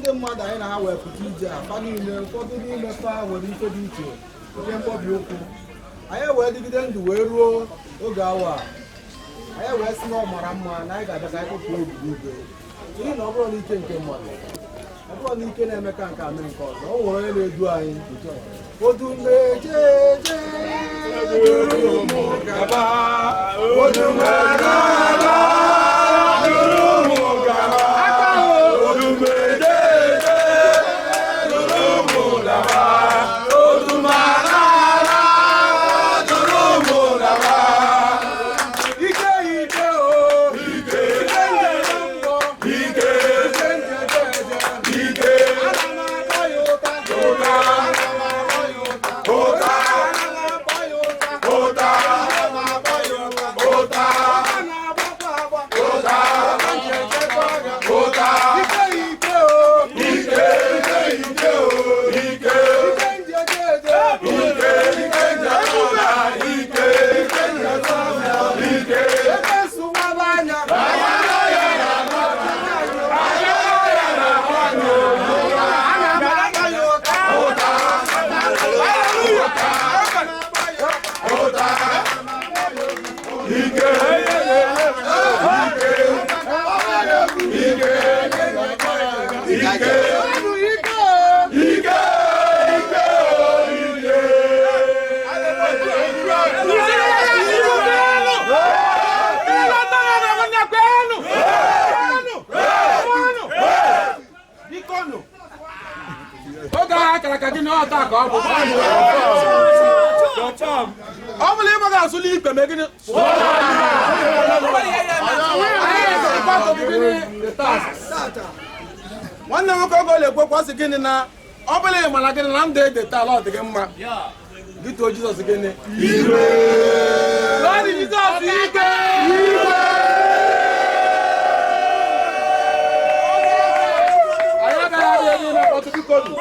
Ndị mmadụ anyị na ha wee pụta ije a, fa niile, ụfọdụ n'ime fa nwere ife dị iche nke mkpọbi ụkwụ. Anyị wee dịgide ndụ wee ruo oge awa a. Anyị wee sị na ọ mara mma na anyị ga-abịa ka anyị kpọpụ obodo igwe, n'ihi na ọ bụrụ n'ike nke mmadụ, ọ bụrụ n'ike na-eme ka nke a mee nke ọzọ, o nwere onye na-edu anyị. Odumejeje, duru m gaba. Odumejeje, duru m gaba. Odumejeje, duru m gaba. Odumalala, duru m gaba. Ike, ike o ike, ike njere mbọ ike, ike njejeje ike. Ana m akpọ ya ụta ụta, ana m akpọ ya ụta ụta, ana m akpọ ya ụta ụta, ana m akpọ ya ụta ụta, ụta na-agbakwa agba ụta, ụta njejekwa agha ụta. Ike, ike o ike, ike, ike o ike, ike njejeje ike, ike njejeje ike, ike njejeje ike. Ebe nsụwaba anya ana m akpọ ya ụta ụta. Ụta ike, ike, ike, ike, ike, ike, ike. Oge ahụ akara ka gị na ọta ka ọ bụ ọ bụla ịgba ga asụli ikpe mee gịnị. Anyị part of gịnị, the task. Nwanne m nwoke, oge ọ na-ekwekwa sị gịnị na ọ bụla ị mara gịnị na ndụ ede taa, ọ dị gị mma, gị too Jizọs gịnị. Lọdị Jizọs ike. Anyị agaghị abịa niile kpọtụ, biko nụ.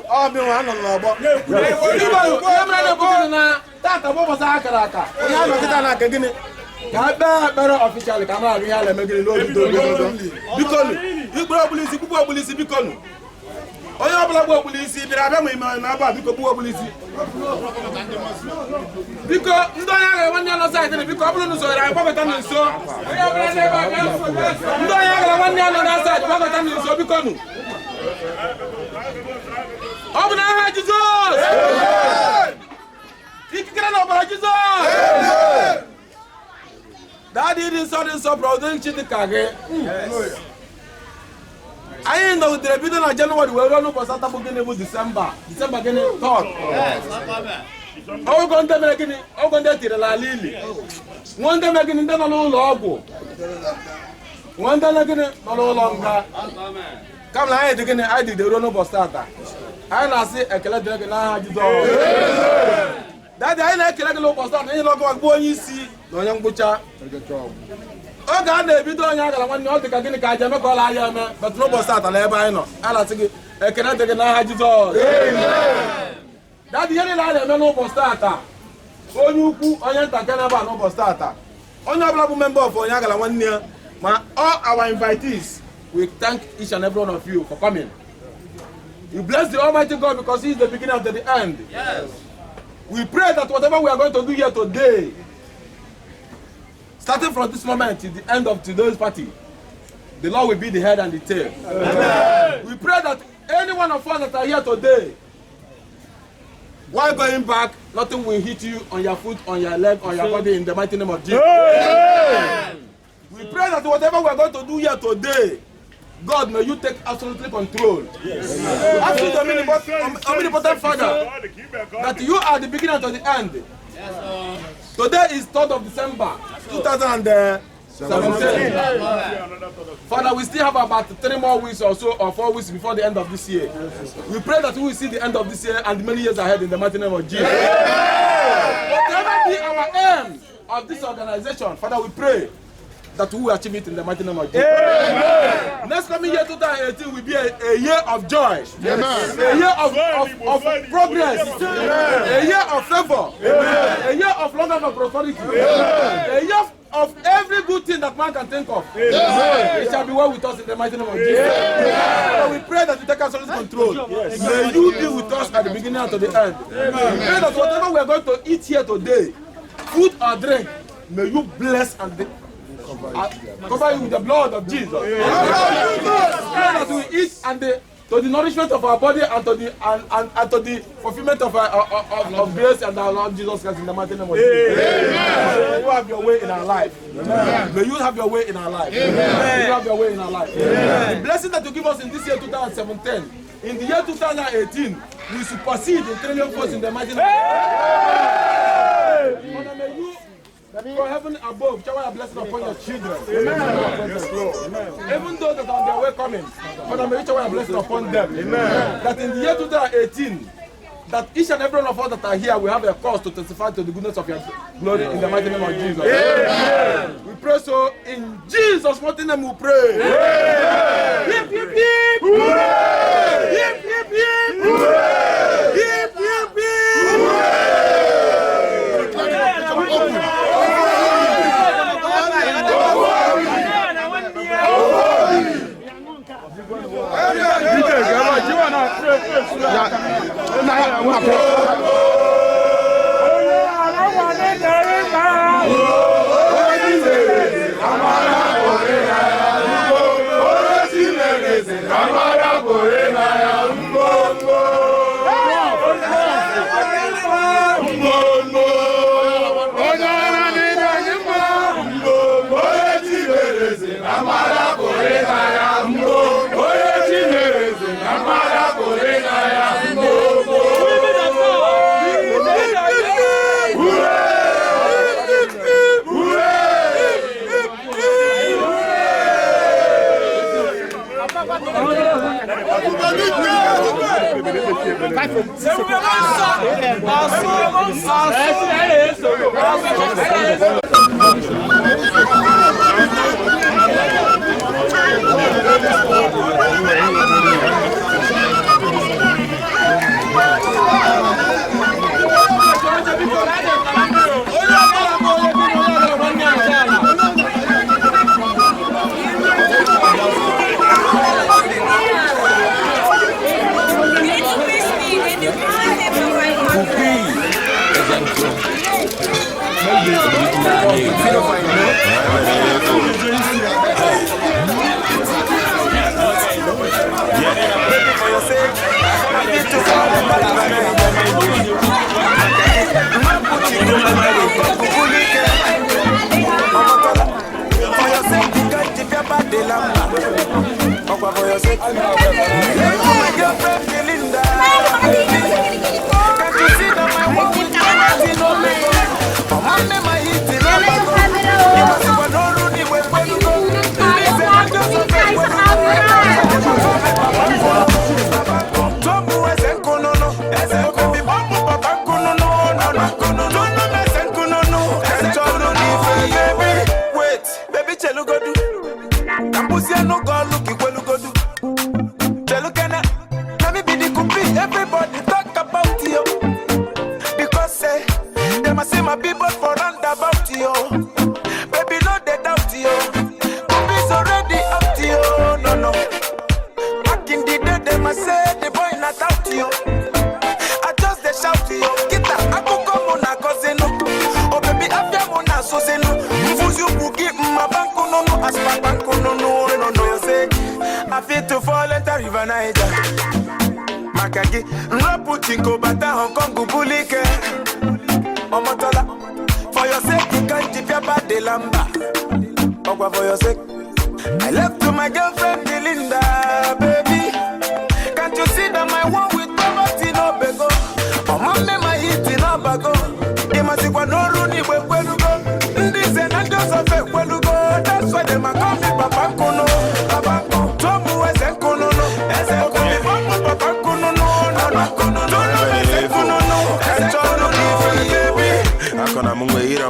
Ọ bụ nwa anọ n'ọgbọ. Biko, ihe mere na-ekwu gịnị na tata bụ ụbọchị akara aka onye anọ kịta na nke gịnị ka a kpee ekpere officially, ka a mara ihe a na-eme gịnị n'obido obido. Biko nụ, ikpere ọbụla isi kpukpu ọbụla isi, biko nụ, onye ọbụla gbu ọbụla isi bịara abịa ma ime na-aba, biko gbuo ọbụla isi. Biko, ndị onye agara nwanne ya nọ side, biko, ọ bụrụ na usoro anyị gbakọta nso. Ndị onye agara nwanne ya nọ na side, gbakọta nso, biko nụ. Ọ bụ n'aha Jizọs, ikikere na ọbara Jizọs. Daddy dị nsọ, dị nsọ, brọdị chi dị ka gị. Anyị nọgidere bido na Jenụwarị wee ruo n'ụbọchị atọ bụ gịnị, bụ Disemba, Disemba gịnị, third. Ogo ndị mere gịnị, ogo ndị etirela ala ili, nwa ndị mere gịnị, ndị nọ n'ụlọ ọgwụ, nwa ndị nọ gịnị, nọ n'ụlọ nga. Kama na anyị dị gịnị, anyị dịgide ruo n'ụbọchị tata. Anyị na-asị ekele dịrị gị n'aha Jizọs. Daddy, anyị na-ekele gị n'ụbọchị tata n'ihi na ọgụ bụ onye isi na onye ngwụcha. Oge a na-ebido onye agara nwanne, ọ dị ka gịnị ka aja eme ka ọ la ya eme but n'ụbọchị tata na ebe anyị nọ, a na-asị gị ekele dị gị n'aha Jizọs. Daddy, ihe niile a na-eme n'ụbọchị tata, onye ukwu, onye ntakịrị na-ebe a n'ụbọchị tata, onye ọbụla bụ member of onye agara nwanne ya, ma all our invitees, we thank each and every one of you for coming. We bless the Almighty God because He is the beginning and the end. We pray that whatever we are going to do here today, starting from this moment to the end of today's party, the Lord will be the head and the tail. We pray that any one of us that are here today, while going back, nothing will hit you on your foot, on your leg, on your body, in the mighty name of Jesus. We pray that whatever we are going to do here today, God, may you take absolutely control. Yes. Ask you, the omnipotent Father, that you are the beginning to the end. Today is 3rd of December, 2017. Father, we still have about 3 more weeks or so, or 4 weeks before the end of this year. We pray that we will see the end of this year and many years ahead in the mighty name of Jesus. Whatever be our aim of this organization, Father, we pray that we will achieve it in the mighty name of Jesus. Next coming year, 2018, will be a year of joy, a year of progress, a year of favor, a year of long life and prosperity, a year of every good thing that man can think of. It shall be well with us in the mighty name of Jesus. Father, we pray. absolute control. May you be with us at the beginning and to the end. We pray that whatever we are going to eat here today, food or drink, may you bless and cover you with the blood of Jesus. Pray that we eat and to the nourishment of our body and to the and to the fulfillment of our of grace and our Lord Jesus Christ in the mighty name of Jesus. Amen. May you have your way in our life. Amen. May you have your way in our life. Amen. May you have your way in our life. Amen. The blessing that you give us in this year 2017, in the year 2018, we supersede in trillion folds in the mighty name of Jesus. Father, may you from heaven above, shower your blessing upon your children. Amen. Yes, Lord. Amen. Even those that are on their way coming, Father, may you shower your blessing upon them. Amen. That in the year 2018, that each and every one of us that are here will have a cause to testify to the goodness of your glory in the mighty name of Jesus. Amen. We pray so in Jesus' mighty name we pray. Amen. Hip, hip, hip. Hooray! Hip, hip, hip. Hooray! Hip, hip, hip. Hooray!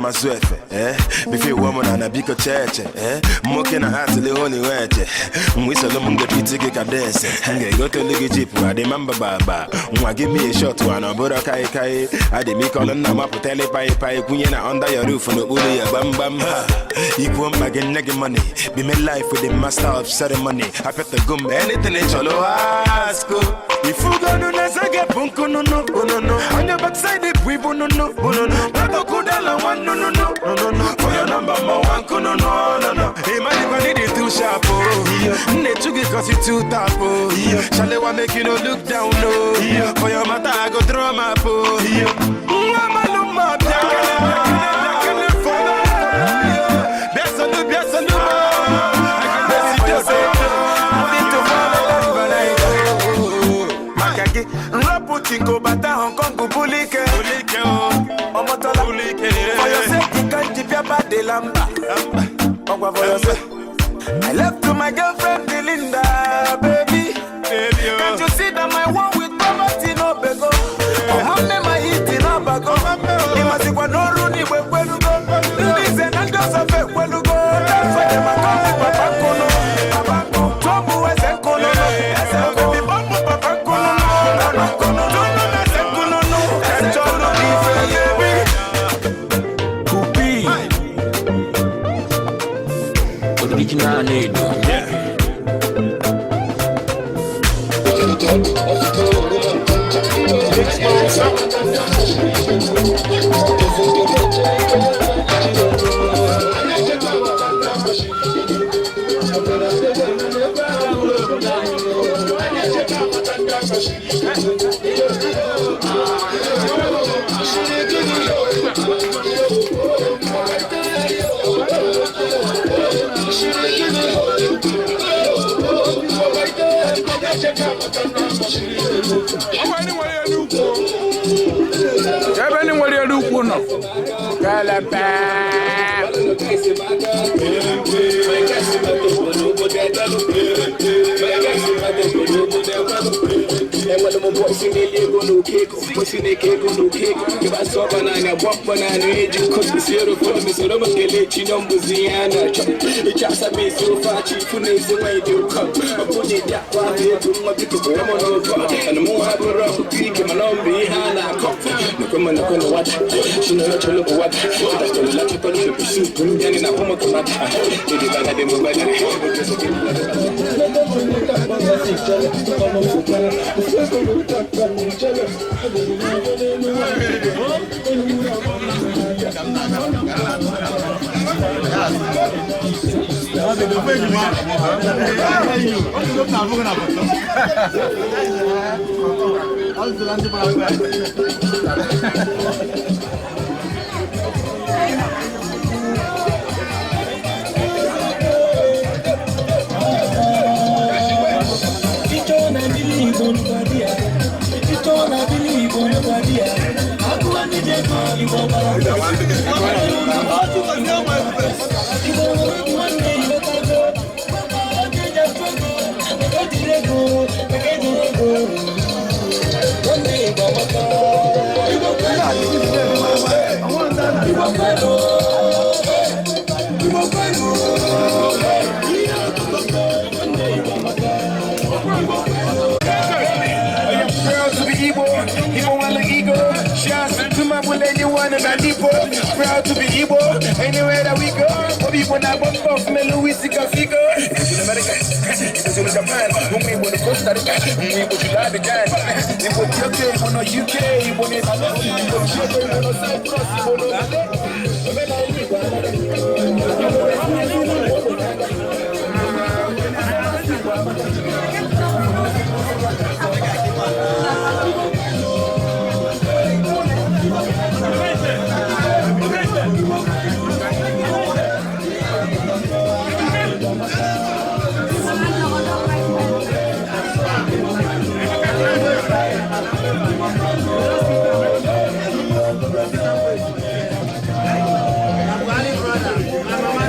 mazụ efe bife iwu m na na biko chee eche nwoke na ha tụle holi weche mgbe isolu m ngepiti gị ka dense m ga-egotelu gị jipụ adịma mba baba nwa gị mie shọt wa na ọbụrụ kai kai adị m ike ọlụ nna mapụtali pai pai kwunye na under your roof n'okpuru ya gbamgbam ha ikwuo mkpa gị nne gị money be my life with the master of ceremony apịatago m anything ị chọrọ ask ifugonu na zage bụ nkununu ununu on your backside bụ ibu nunu ununu natokudala nwa nnununu nununu for your number ma nwa nkununu no Imagine need it too sharp oh Nne chugi cause you too tap oh Shalewa make you no look down no For your matter I go draw my oh Nwa maluma biakele biakele for Biasolu biasolu I can bless you just I need to follow life and I go Makagi Nrapu chinko bata Hong Kong bulike Bulike oh Omotola Bulike For your sake you can't keep your body lamba for yourself. I left to my girlfriend Belinda, baby. Baby, oh. Can't you see that my one with poverty no bego? Oh, me my hit no bago. Imasikwa no runi we kwelugo. Ndize na ndosa fe kwelugo. That's why them a call me Papa Kono, Papa Kono. Tomu eze kono no. Baby bomu Papa Kono no, Papa Kono. Tunu na ze kono no. Encholo ife baby. Kupi. Original Nedo. Yeah. Ebe ndị nwere elu ukwu nọ kelepe. Enwere m bọsị na-eli ego n'oke ego bọsị na-eke ego n'oke ego ịgbasa ọba n'anya gbapọ naanị eji nkọsi erofon mesoro m kelee chi nọ mbụzi ihe a na-achọ ịchọ asaba esi ofe achị ifu na ezi nwanyị dị ụkọ ọ bụ na ịdị akwa ahụ ebu nwa biko kwere m n'ụkọ ana m nwa abụrụ ọkụkọ ike mana ọ bụ ihe a na-akọ nakwe m nakwe na wada chinọrọ chọrọ bụ wada chọtachọrọ chọtọrọ pepe sup ndị anyị na-akpọ m tomato ịdị bada dị m gbada. Proud to be Igbo, anywhere that we go. Obi when I bump off me Louis Figo. In America, in Japan, we go to Costa Rica, we go to Abidjan, we go to UK, we go to UK, we go to we go to Cyprus, we go Brother, my mama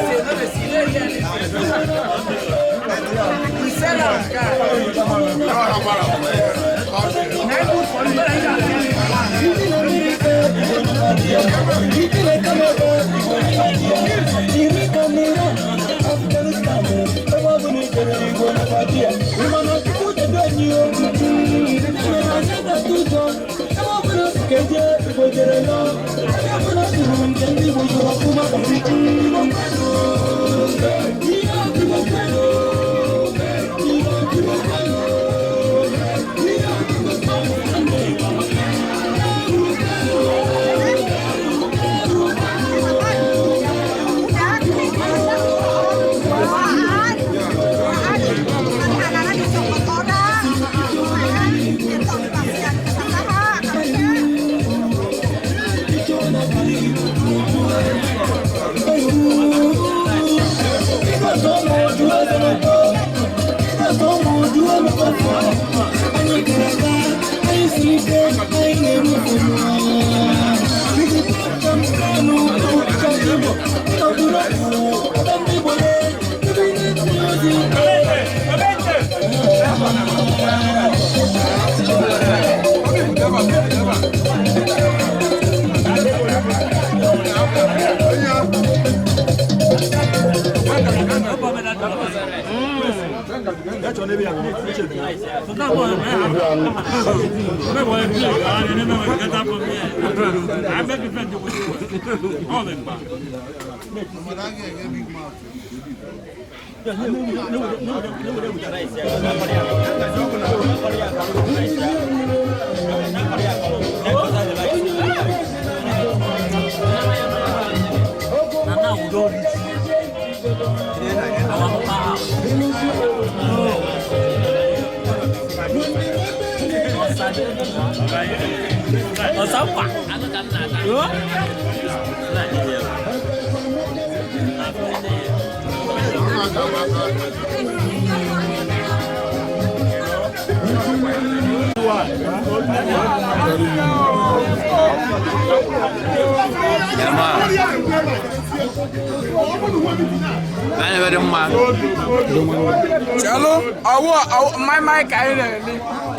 Chelo, ọwụ mmanya ka anyị na-eri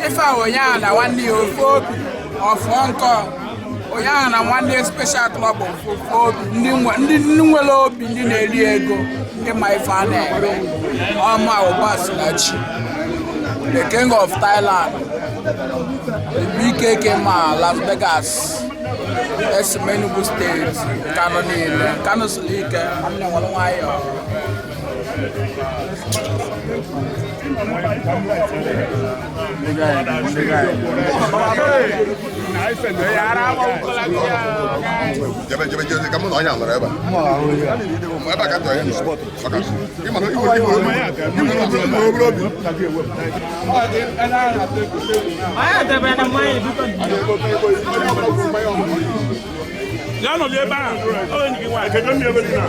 ife a ụnyaahụ na nwanne ya ofu obi ọfụọ nkọ ụnyaahụ na nwanne ya special club ofu obi ndị nwere obi ndị na-eri ego ndị ma ife a na-eme ọma ụba si na chi, the king of Thailand, the BKK ma Las Vegas, esi m Enugu steeti Kano niile Kano siri ike nwanne nwere nwayọọ. Jebe jebe jebe ka mụ na onye a nọrọ ebe a. Ebe a ka tọrọ ya nọ. Maka ịma na iwe iwe iwe obere obi. Ya nọ ebe a, ọ enyi gị nwaanyị, kedu mmiri ebe dị na?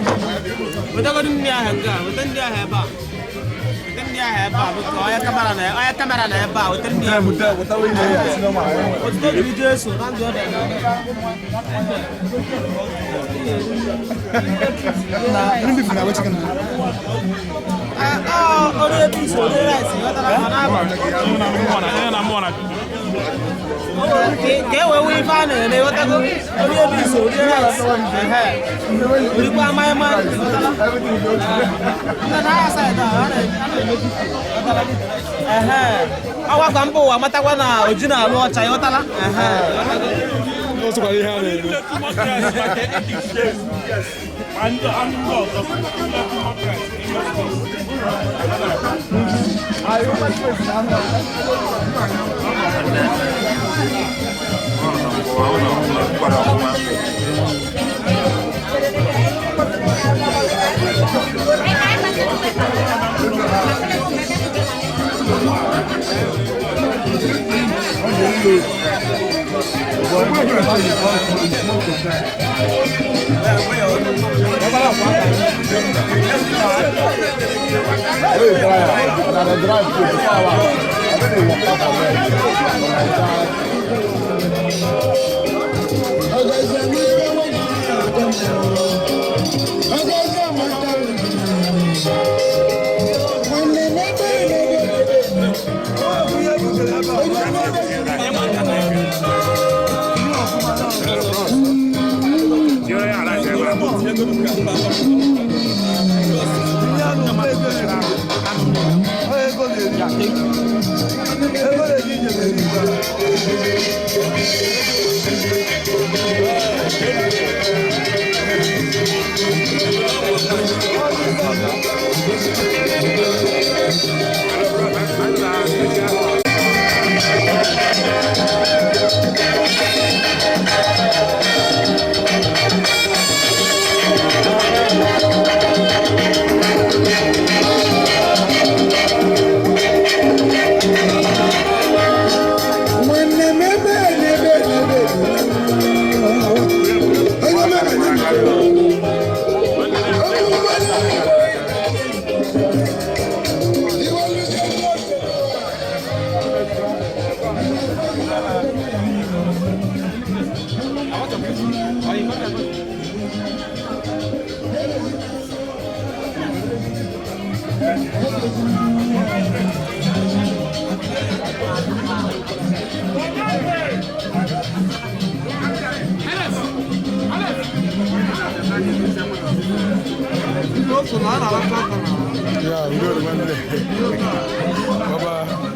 Wetagodi ndị ahụ nke a, weta ndị ahụ ebe a. Weta ndị ahụ ebe a, biko, onye kamera na onye kamera na ebe a, weta ndị ahụ. Otuto dịrị Jesu, na ndụ ọ dị. Ọ onye ebe isi, onye rice, ghọtara ma na-aba. Ka e wee nwee ife a na-ere, ghọtago, onye ebe isi, onye rice, ehe. Orikwa amaghị ghọtara. Ndị na-ahịa saịdị a, ọ na-emebi, ghọtara. Ehe. Ọgwa ka mba ụwa matakwa na oji na-alụ ọcha, ghọtara. Ehe. Yeah, we do it one day. Bye-bye.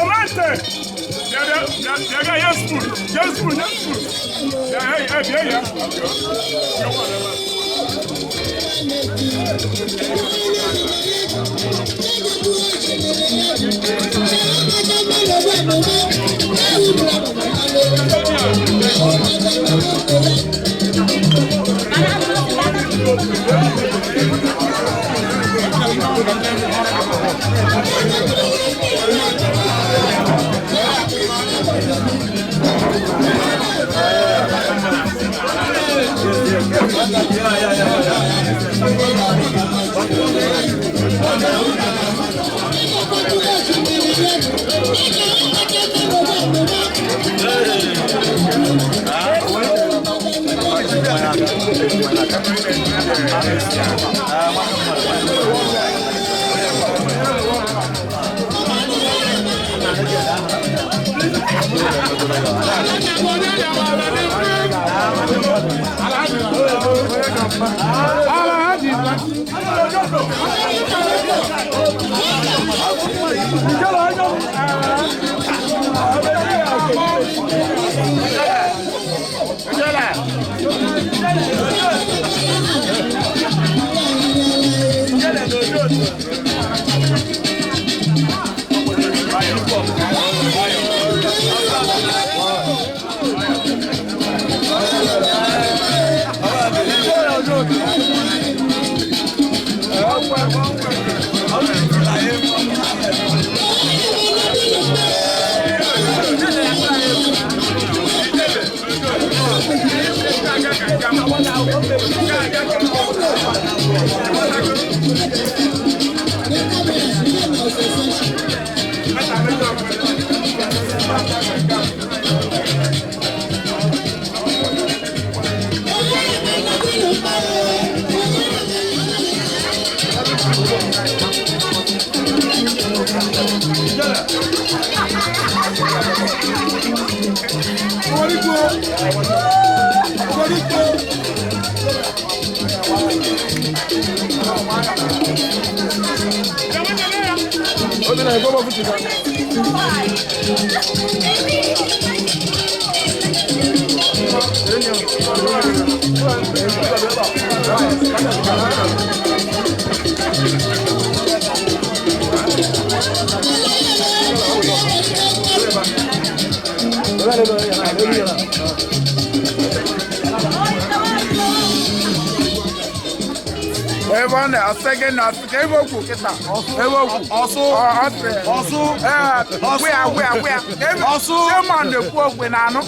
Ọmante! Bịa bịa bịa bịa bịa yes spoon yes spoon yes spoon. Bịa hey hey bịa ya. Ebe ọ na-asị gị na asị ka ebe okwu kịta ebe okwu Ọsụ. Ọsị Ọsụ. Gwịa gwịa gwịa Ọsụ. Chairman na-ekwu okwu na anụ.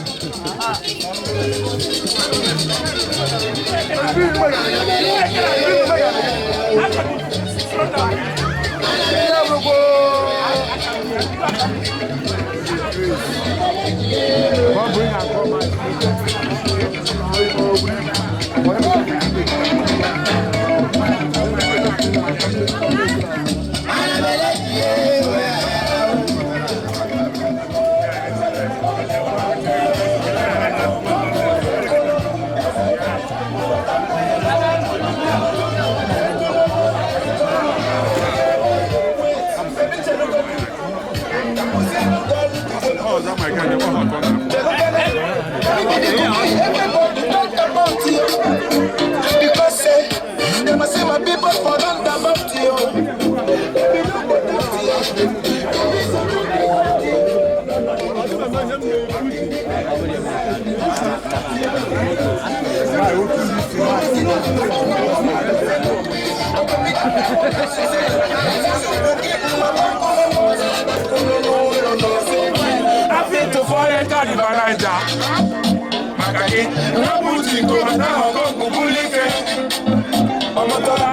Omotola,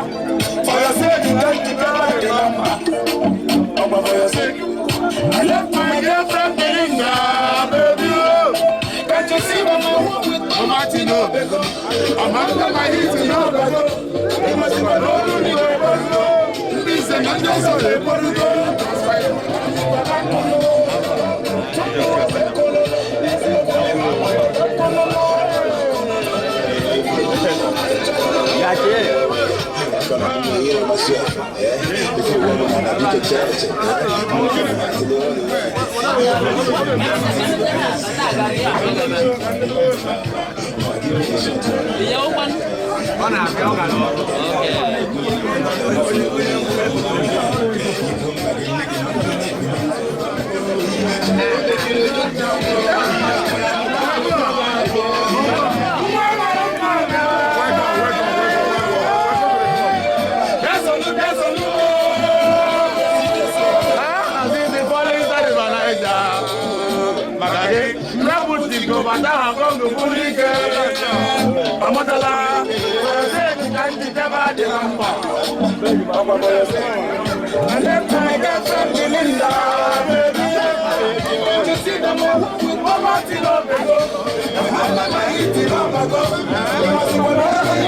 for your sake, you take the power of the number. Oba, for your sake, I left my girlfriend Belinda, baby. Oh. Can't you see my Mama no bego? I'm under my heat no bego. You must be no no bego. This is not just a I left my girlfriend Belinda, baby. You see the more with poverty, no bego. I'm not my eating, no bego. You must be one of the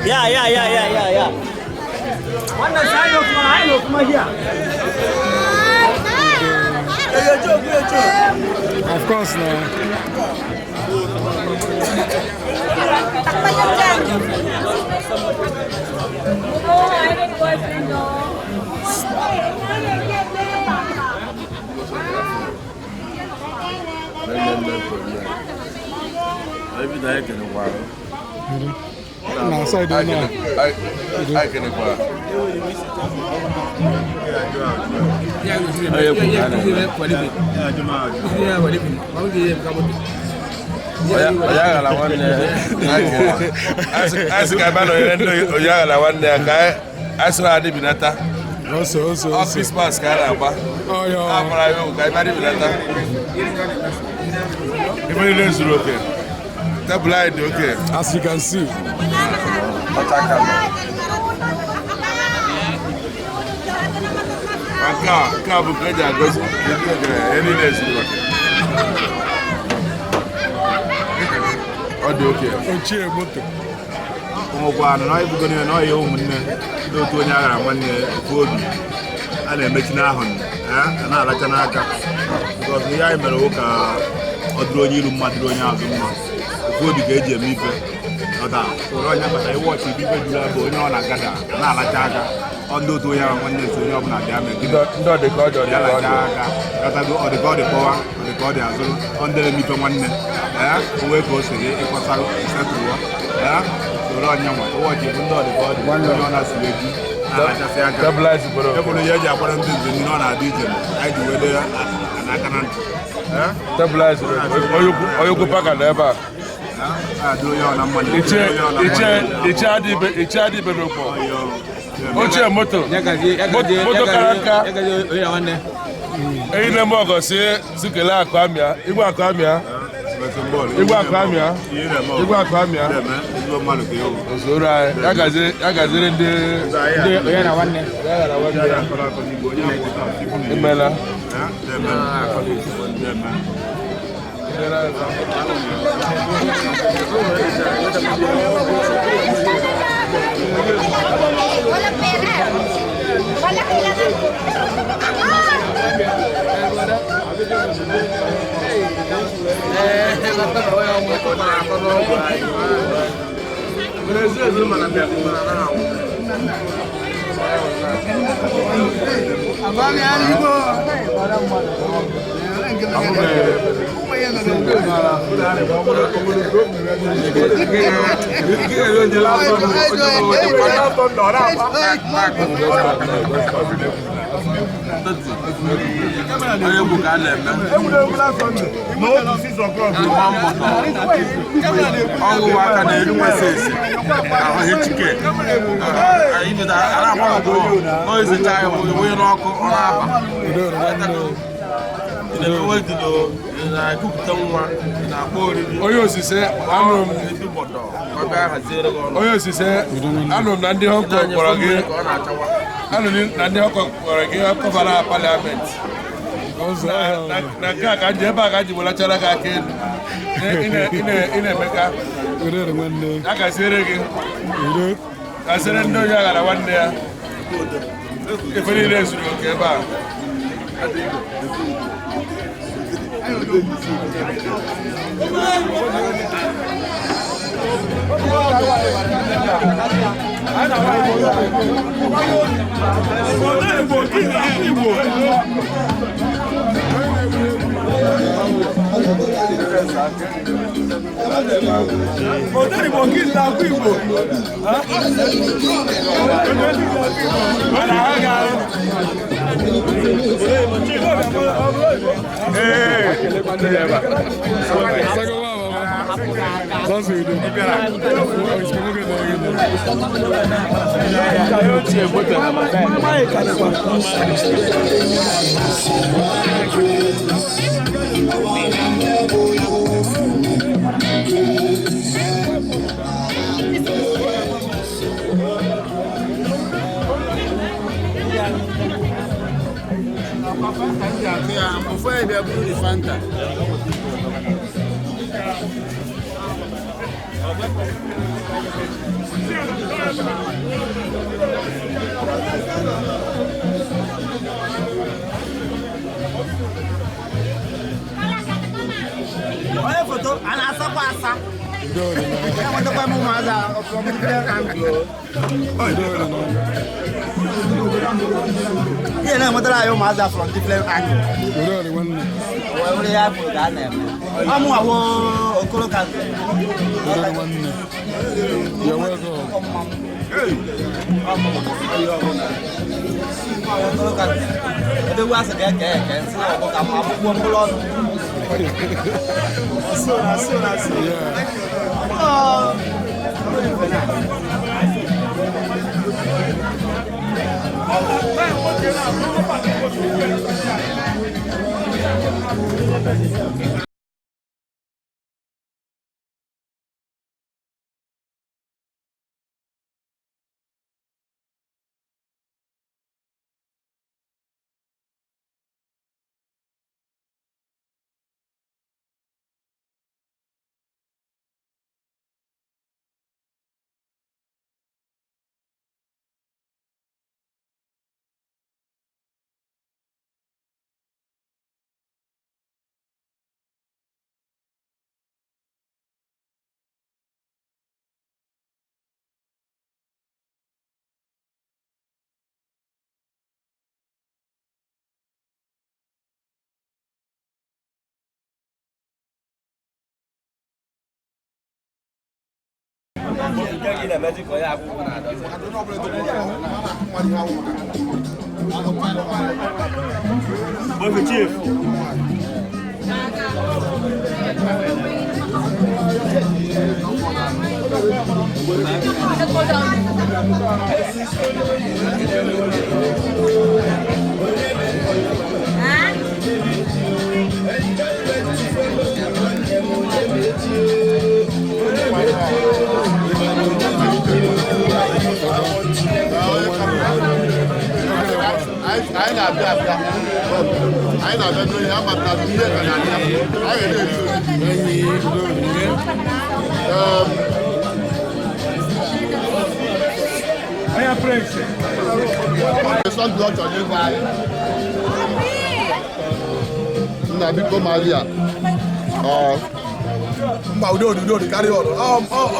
Yeah. Wannan sai kuma ai kuma here. Of course na. Takpan yan dyan. Oh, I don't boyfriend, no. Na side na. I can Also. Christmas ka a na-agba. A gwara ya okwu ka ebe adịbinata. Ife niile zuru oke. Tebụl anyị dị oke. As you can see. Nke a bụ nke eji agọzi ihe niile zuru oke. Ọ dị oke. Ochie moto. Ụmụkwanụ na ibugo niile na ọhịa ụmụnne ndị otu onye aghara nwanne ofu obi a na-emechi n'ahụ a na-alacha n'aka because ihe anyị mere wụ ka ọ dịrị onye iru mma dịrị onye azụ mma ofu obi ka eji eme ife ọta soro onye kpata iwọchị ibe juru ebe onye ọ na-agada na-alacha aka ọ ndị otu onye agha nwanne so onye ọbụla bịa mee Ndị ọ dị ka ọ dị ọ dị ya ka ọ lacha dị. aka ghọtago ọ dị ka ọ dị kpọwa ọ dị ka ọ dị azụrụ ọ ndị na-eme ife nwanne ee onwe ka o si gị ịkọsarụ setụrụ ee soro onye nwa ụbọchị bụ ndị ọ dị ka ọ dị onye ọ na-asụrụ eju na-alachasị aka Tebụl anyị zukwara oke. ebụrụ ihe eji akwara ndị nze mmiri ọ na-adị ije anyị ji wee dee n'aka na ntị ee Tebụl anyị zuru oke. Onye ukwu paka nọ ebe a. adị onye ọ na mma na Ichie adịbe n'okpo. Ochie moto. Moto kara nka. Enyi na-eme ọgọ si kelee akụ amịa. Igwe akụ amịa. Igwe akụ amịa. Igwe akụ amịa. Ozoro anyị. Ya gaziri ndị Onye na nwanne. Ya gara nwanne ya. Imela. Walang pera. Wala kailangan. Onye egwu ka a na-eme. Ọṅụ aka na-ese ese ahụghị chike na-ezecha ya wee n'ọkụ ọ na-aba na-ekupụta nwa na-akpọ oriri Onye osise anụrụ m onye osise anụrụ m na ndị Hong Kong kpọrọ gị anụrụ m na ndị Hong Kong kpọrọ gị kọvara parliament na nke a ka nji ebe a ka nji welachara gị aka elu ị na-emeka ya gaziere gị gaziere ndị onye aghara nwanne ya ife niile zuru oke ebe a. Onye foto a na-asakwa asa. Enwetakwa m ụmụazị a from different angle. Ihe na-enwetara anyị ụmụazị a from different angle. Wee were ya kwuru ka a na-eme. Ọ mụ awo Okoro ka Okoro ka odogwu asị ka eke eke nsị ọkụ ka m akwụkwọ mkpụrụ ọnụ. Bofe chief. Anyị na-abịa abịa, anyị na-abịa n'onye amata ihe ka na-abịa, anyị na-eri Onye prince. Sọndụ ọ chọrọ ịgwa anyị. Nna biko Maria. Mba, udo udo udo karịa ọrụ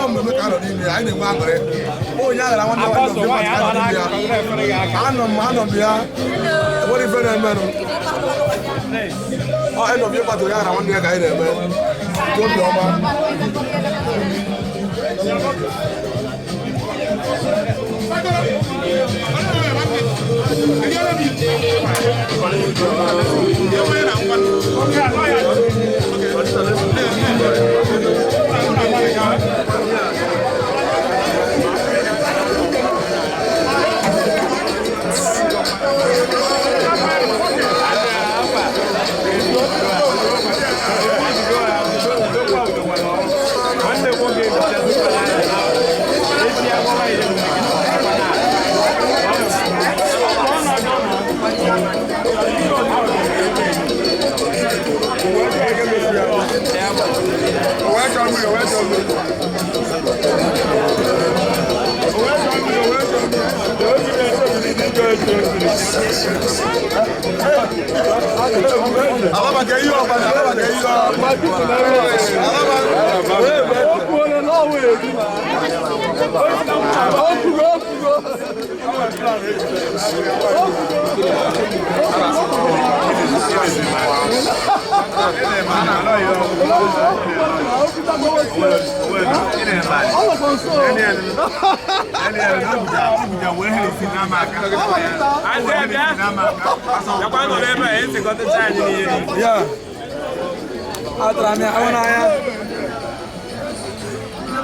ọ mmemme ka a nọ n'ime ya, anyị na-enwe aṅụrị. Onye aghara nwanne nwanne ofe mmadụ ka a nọ n'ime ya. Anọ m anọ m ya, enwere ife na-emenụ. Ọ end of year party onye aghara nwanne ya ka anyị na-eme. Nke obi ọma.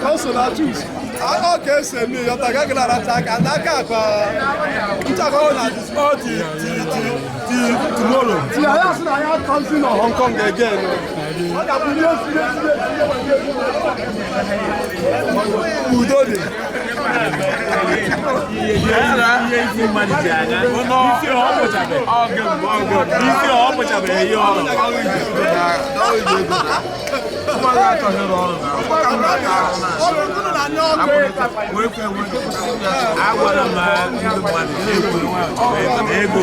Ọ so na choose. Ọ ka esi eme ya, ọ gaghị aracha aka n'aka akpa nchakọ na all the tomorrow. Ti anyị asị na anyị atọzi na Hong Kong again. Ọ ga-abụ ihe esi esi esi udo dị. Isi mmadụ ji anya. Isi ọ pụchabeghị. Isi ọ pụchabeghị ihe ọrụ. Agwara m ndị mmadụ na-ekwu na ego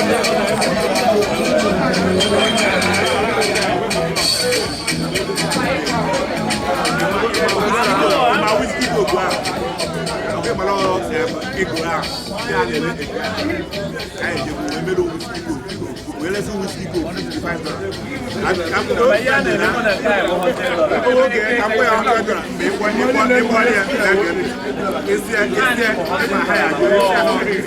Thank you. Mana ego a ndị a na-ere ego a anyị ejekwu wee mere whisky coke wee resi whisky coke $55. Oge ka mgbe ya $100 mgbe ịkwọ ịkwọ ya esi esi ịma ha ya jụ esi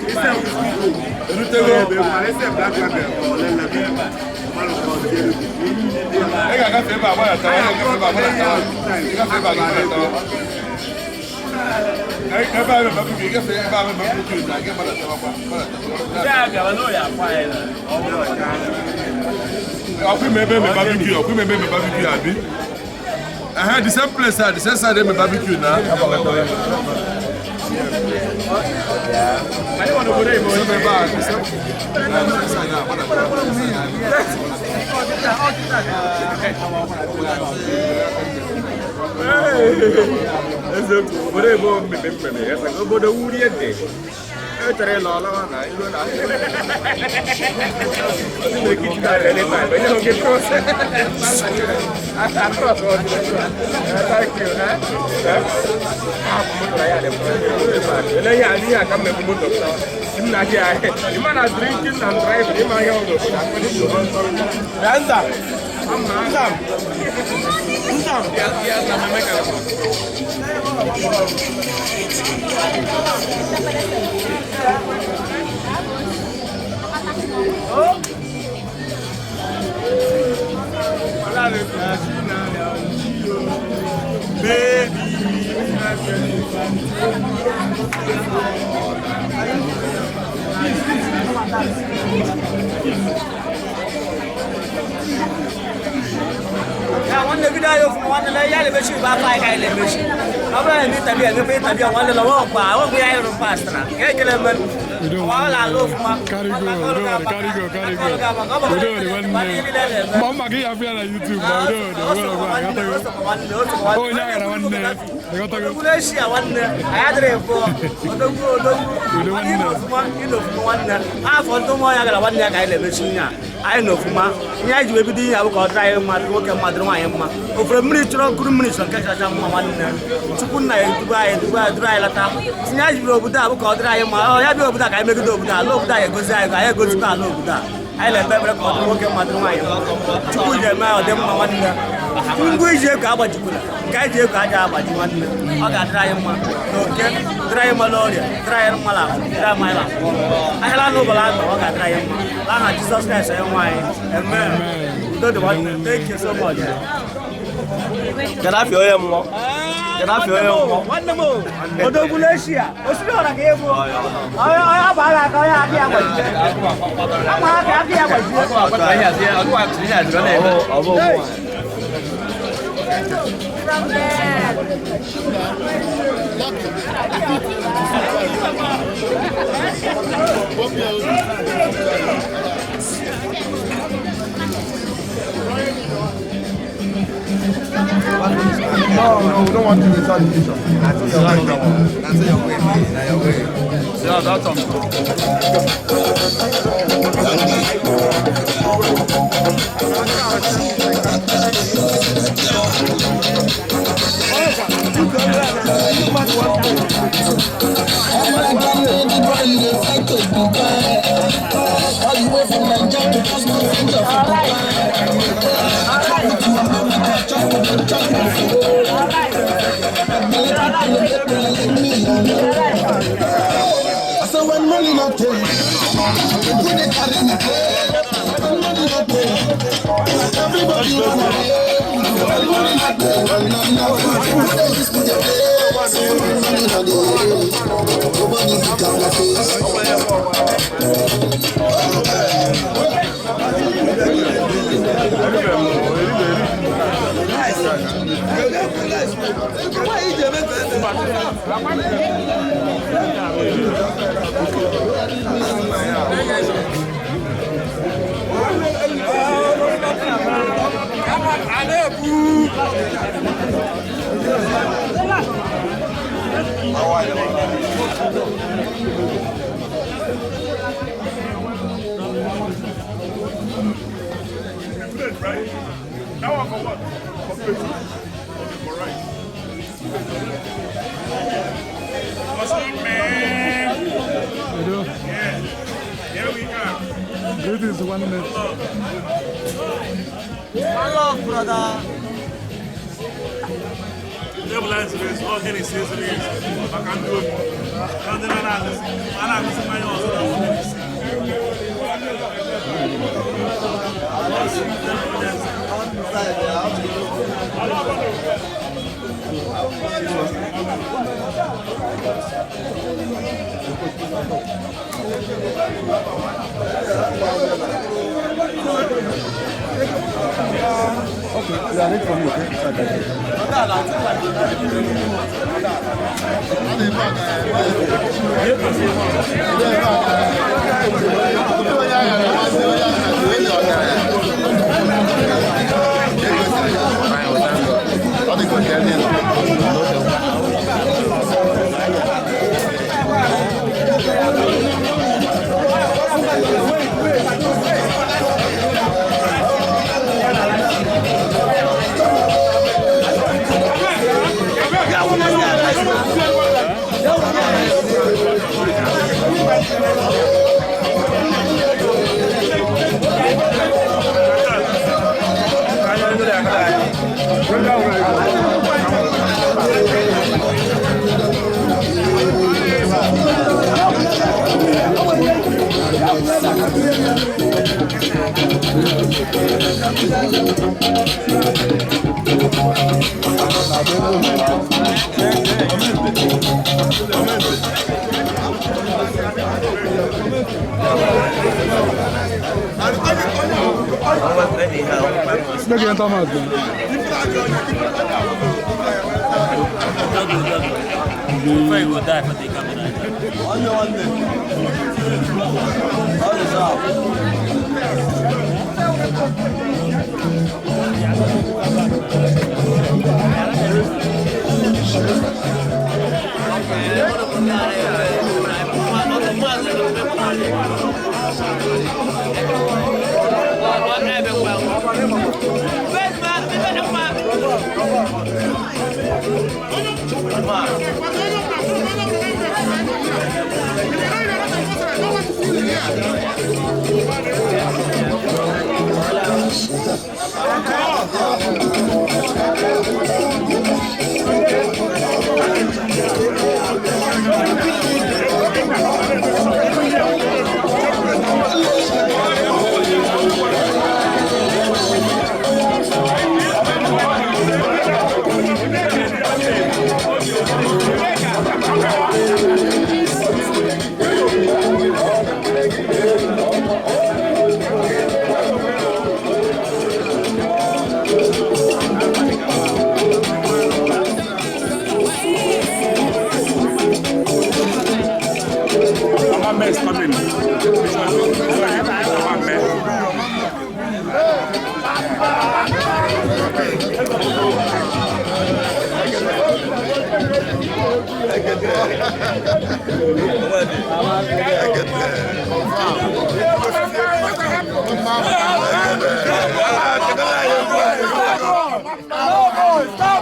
esi whisky coke erutego ebe mana esi black label ọ lele Ị ga-agafe ebe a gbadatawa, ị ga-agafe ebe a gbadatawa, ị gafe ebe a gị gbadatawa. Ebe a ebe ị gafe ebe a ebe ị na gị gbadatawa kwa, gbadatawa. Ọkwa ime ebe eme barbecue, ọkwa ime ebe eme barbecue abi. Ehe, the same place ah, the same side eme barbecue na. Same ebe a, the same side ah, gbadatawa. Eziokwu, obodo ebe mmemme mmemme ya sị, obodo wurie dị echere ịlọ ọlọwa na ilu na Ya nwanne gị dayo fún nwanne la ya lemechi ba fa ka lemechi. Ọ bụrụ na emi tabi emepe tabi nwanne la wọ́n pa wọ́n gbé ayọ̀rọ̀ past na. Ka ekele men. Wọ́n la lo fún ma. Carry go, don't worry, carry go, carry go. Udo dị nwanne. Ma mma gị ya afịa na YouTube ma udo dị, udo dị, ịghọtago. Onye aghara nwanne, ịghọtago. Odogwu n'Eshia nwanne, anyị adịrị pụọ. Odogwu odogwu. Udo nwanne. Ịnọ ofụma, ịnọ ofụma nwanne. Afọ ndị ụmụ ya gara nwanne ya ka anyị na-emechi ihe a. Anyị nọ ofụma. Ihe anyị ji wee bido ihe a bụ ka ọ dịrị anyị mma, dịrị nwoke mma, dịrị nwaanyị mma. Ofere mmiri chọrọ nkuru mmiri chọrọ nke kacha mma nwanne. Chukwu nna ya eduba anyị eduba anyị duru anyị lata. Tinye anyị jiri obodo a bụ ka ọ dịrị anyị mma. Ọ ya bịa obodo a ka anyị megide obodo a, ala obodo a egozi anyị ka anyị egozikwa ala obodo a. Anyị na-ekpe ekpere ka ọ dịrị nwoke mma, dịrị nwaanyị mma. Chukwu ji eme ọ dị mma nwanne. Ngwa iji ego agbajikwala nke anyị ji ego aja agbaji nwanne. Ọ ga-adịrị anyị mma n'oke, dịrị anyị mma n'ọrịa, dịrị anyị mma n'afọ, dịrị anyị mma n'afọ. Ahịa anụ ụbọla anụ ọ ga-adịrị anyị mma. N'aha Jizọs Kraịst onye nwe anyị. Amen. Udo dị nwanne. Thank you so much. Gaddafi onye mmụọ. Gaddafi onye mmụọ. Nwanne m o, odogwu n'Eshia, osiri ọra ka egbu. Onye agbara aka onye adịghị agbajie. Ama aka adịghị agbajie. From there. No, no, we don't want to inside the kitchen. That's your way. That's your way. Yeah, that's So when money not pay, when they carry me pay, when money not pay, everybody wanna pay. When money not pay, when they just put their pay, when money not pay, nobody pick up my face. Right? That one for what? For petrol. Okay, for rice. Udo. Greetings, nwanne. One love, brother. Okay, we are ready for you, okay? Make you enter mouth, man. Before you go die for the camera. Mama is coming.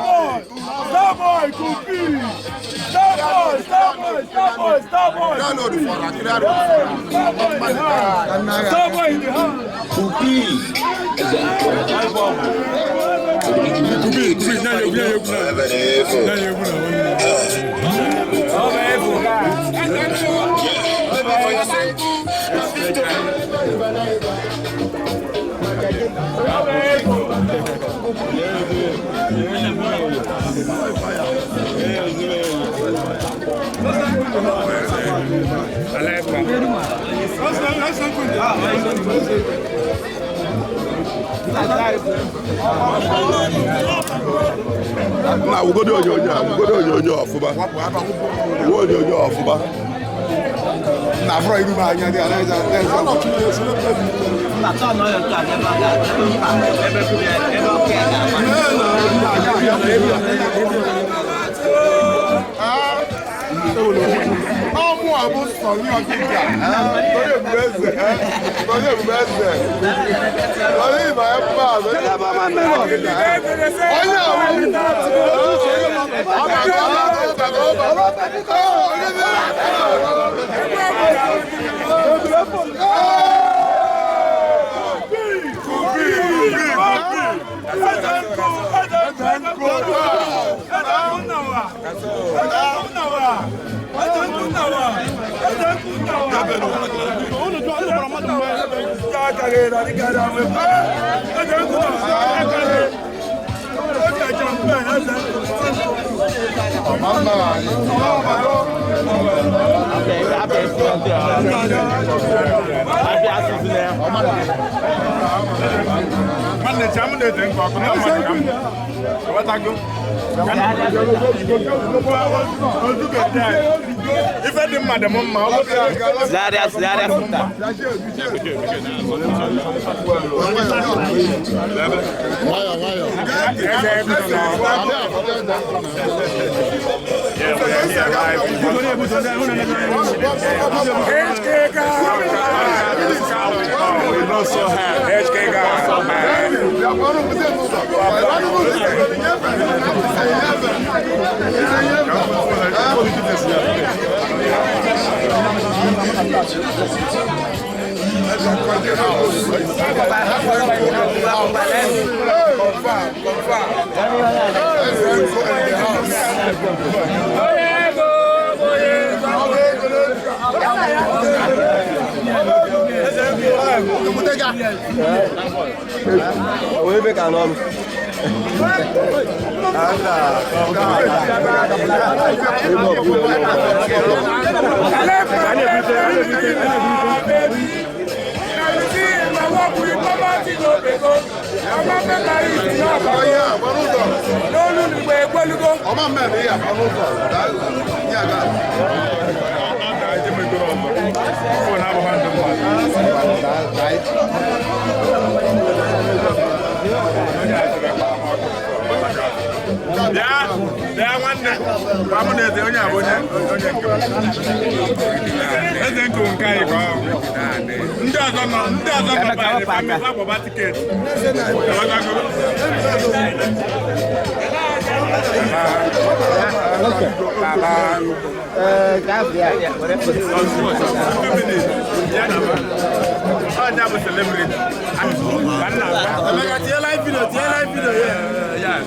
Starboy, Kupi! Starboy, Starboy, Starboy, Starboy! Starboy in the house! Kupi! Kupi, Kupi, na you Na wugodo onyonyo a, wugodo onyonyo ọfụma. Wuo onyonyo ọfụma. Na afọ iru m anya dị ala ịza Ọmụ a bụ Sọnị Ọkịka. Sọnị Ebube Eze. Sọnị Ebube Eze. Sọnị Ịba ebe a. Onye awụ. Nwanne chi amụ na-ete nkụ ọkụ na ọmụ ka m ghọtago. Ife dị mma dị m mma ọ bụrụ Bịa nwanne gwa mụ na eze onye a bụ onye nke m. Eze nkụ nke anyị ka ọ ndị ọzọ nọ ndị ọzọ nọ be anyị fa mmekwa gbọba tiketi. Onye bụ celebrity. Emeka tie live video, tie live video. Yeah.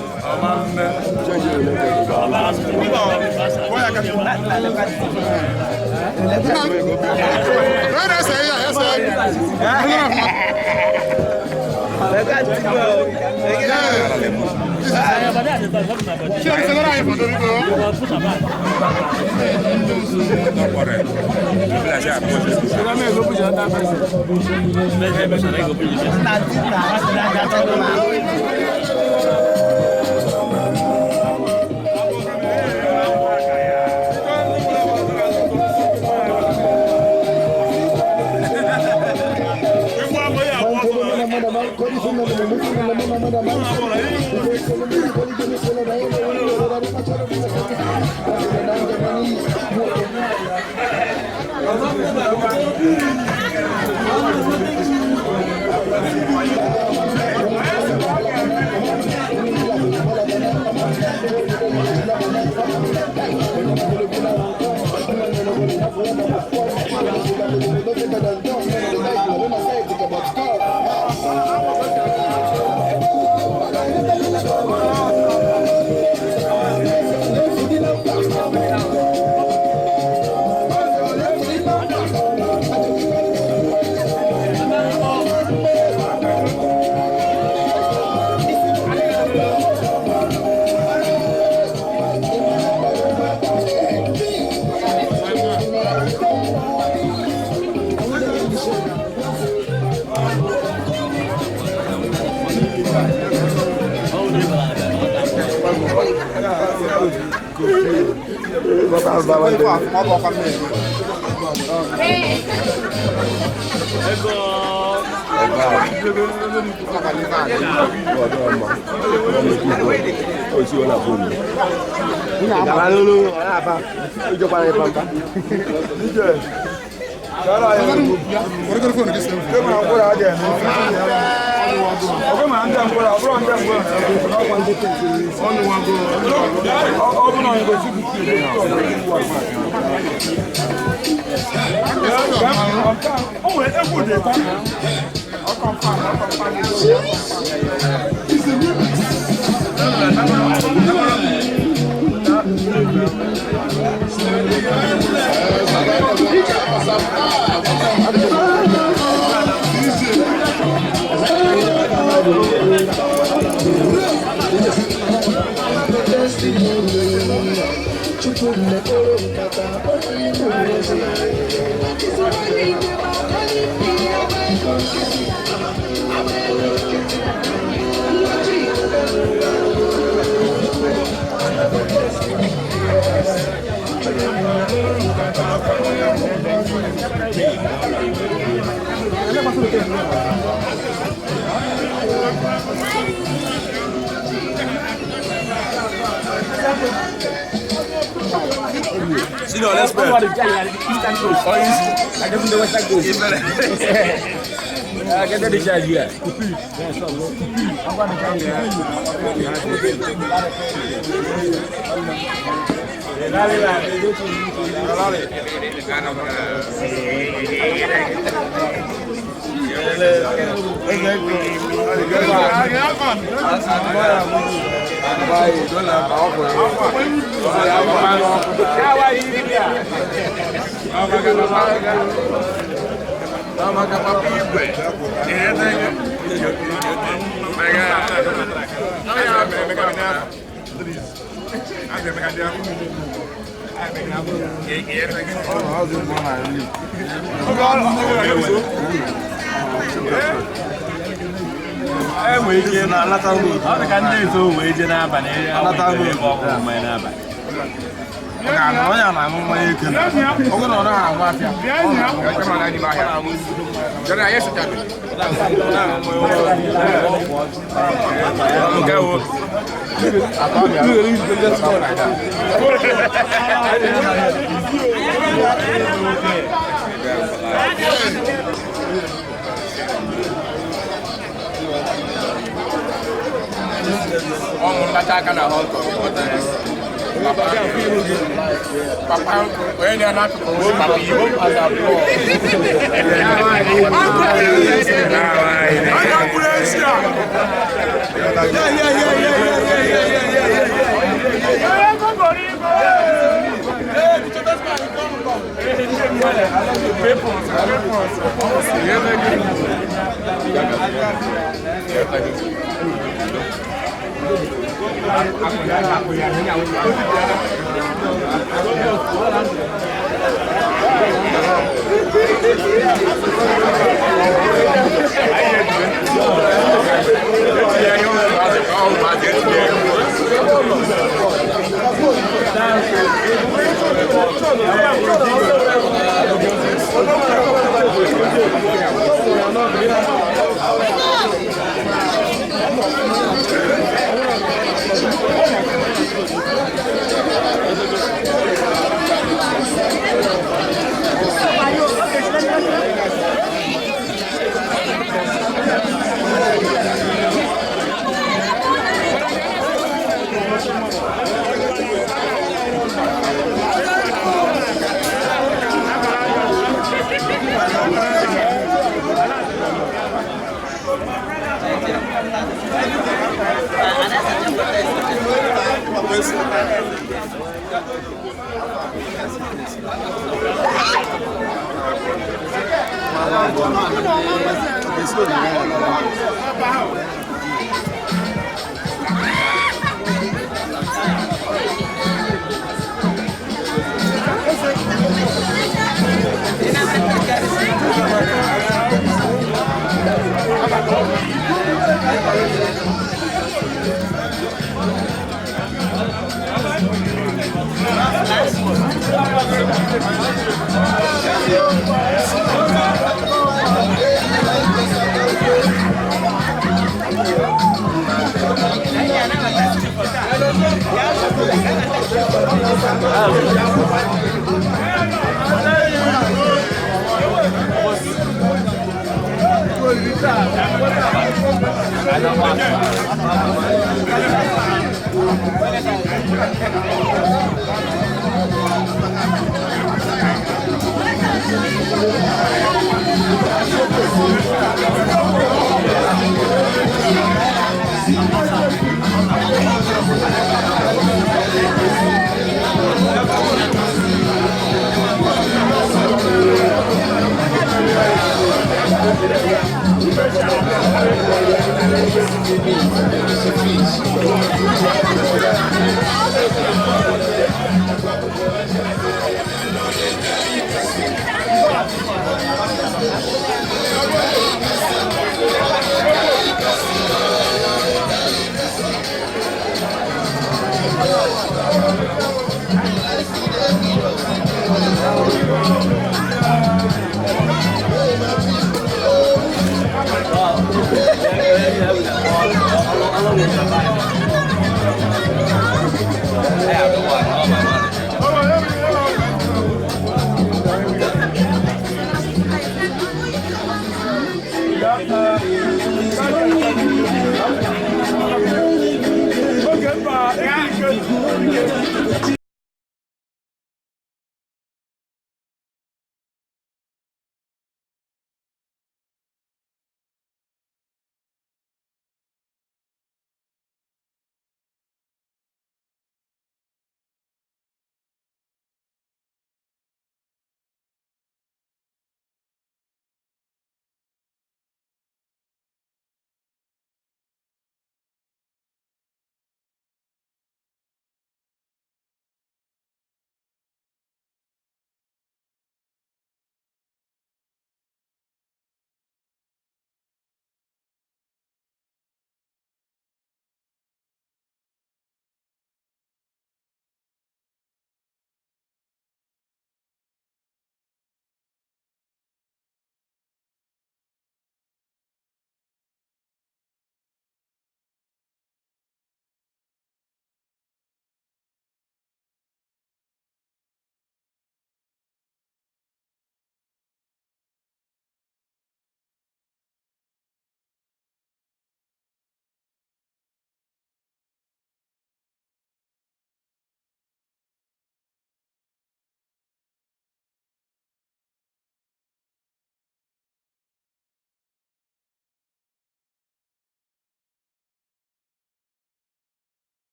Senior, let's play. I don't know what that goes. I get the charge here. Ọ dị ka ndị ezo wee jee n'abalị ebe ọ hụrụ mmanya n'abalị. Onye a na-aṅụ mmanya eke oge na ọ naghị aṅụ afịa. Ọmụ nlacha aka na Hong Kong. Papa onye na-anapụ papa Igbo pasa abụọ. Thank you.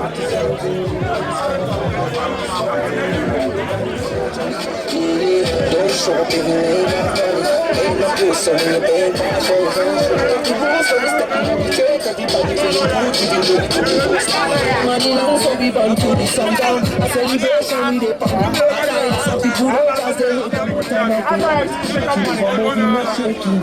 Don't show up if you ain't got money. Ain't no good, so in the bank, I show her. If you want some step, you take everybody for your good, if you really to be post. Money long, so we run to the sundown. A celebration, we dey pop. Some people don't dance, they hate them, but I'm not good. Not shaking.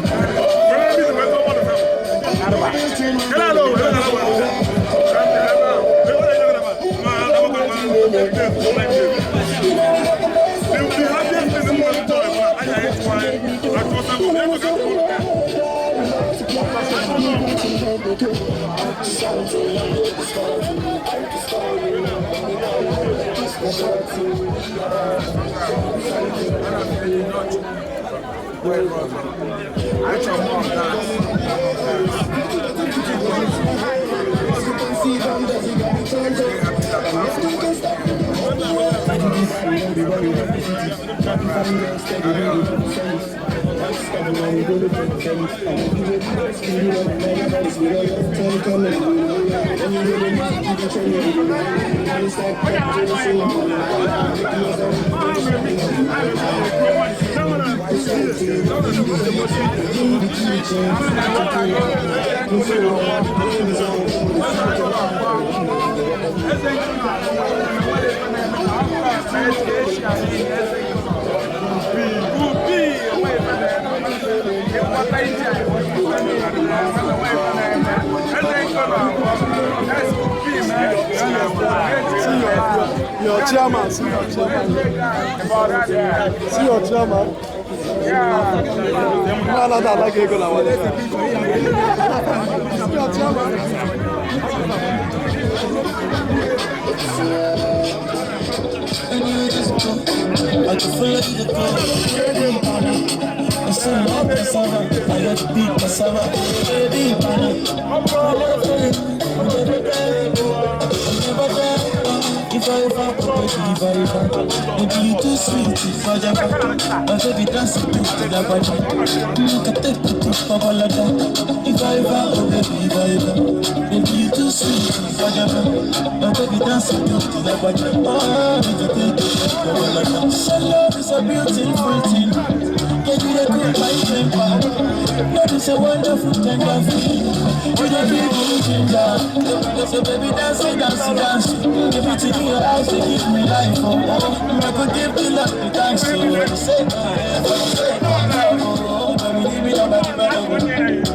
Your chairman, see your chairman. See your chairman. No, no, no, like ego la wale. See your chairman. I can feel the I see my cassava, I got the big cassava, baby, I love it, never die. If I ever pop it, maybe you too sweet, if I jump, my baby dance to the body. Look at the Babalada. If I ever, oh baby, if I ever, maybe you too sweet, if I jump, my baby dance to the body. Oh, Babalada. So love is a beautiful thing. Can you cool my temper? Love is a wonderful tender feeling. You don't give me ginger. So baby dance, dance, dance. Everything in your eyes, they give me life. Oh, I could give you love, the thanks. So say, oh, baby, give me love, baby, baby.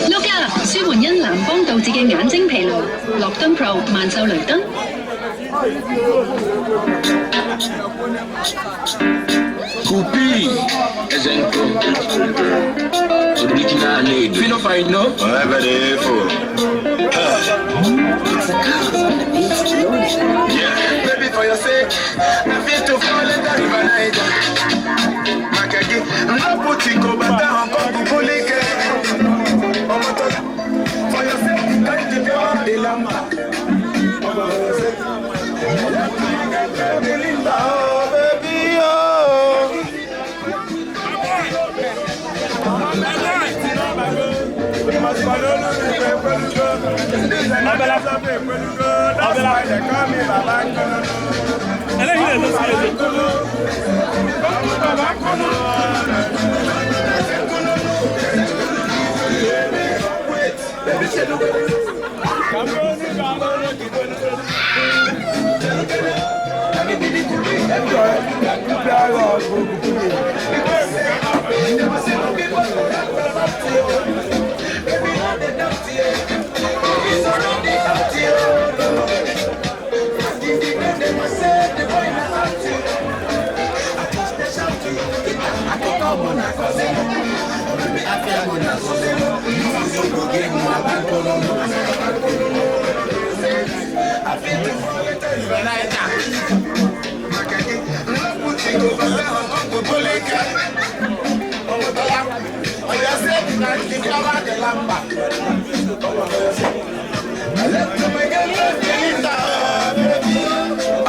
碌家舒緩因藍光導致嘅眼睛疲勞，樂敦 Pro 萬秀雷敦。 Kupi, Ezenko, original lady. Fino fino. Yeah, baby, for your sake, I feel to fall in the river Niger. Makagi, no put it go back down, come to Bulike. For your sake, can't keep your the lamba. Baby, oh.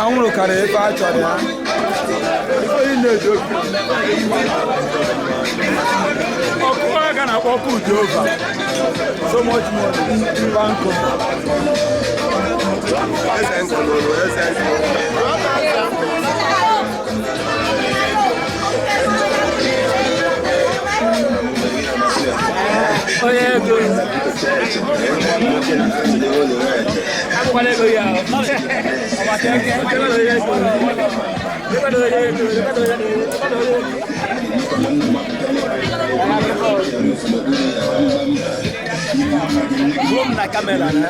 Anwụrụ karịrị ebe a chọrọ ya. Ife onye Ọkụ aka na-akpọ ọkụ dị over. So much money. Banko. Onye ego. Akwụkwọ ego ya. Bụrụ m na kamera na.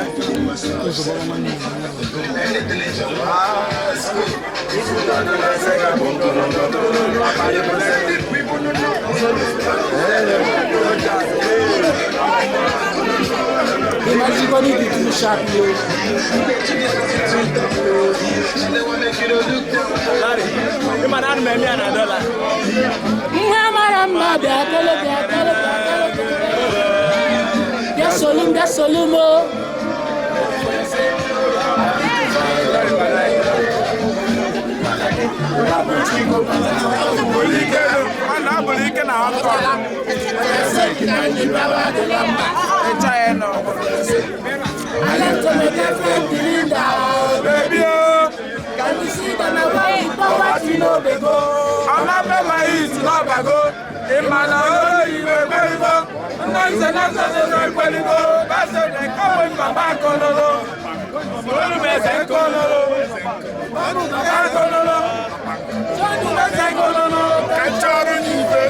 Imagine the too sharp yo. Ịma na ana m eme ya na dọla. Nwa mara mma bịa kele bịa kele bịa kele bịa solum bịa solum o. I like to make a friend Belinda, Baby, oh. Can you see that my wife poverty no dey go? Ọmọ ma yìí n'ọbago, ìmàlà olóyìnbó gbẹ́rìgbó, nná ìṣe náà ṣe ìpẹ́lígbó, bá ṣe lè kọ́wé bàbá kọ́lọ́lọ́, olùmẹ̀sẹ̀ kọ́lọ́lọ́, bàbá kọ́lọ́lọ́, olùmẹ̀sẹ̀ kọ́lọ́lọ́. Kàchọ́rù ní ìfẹ́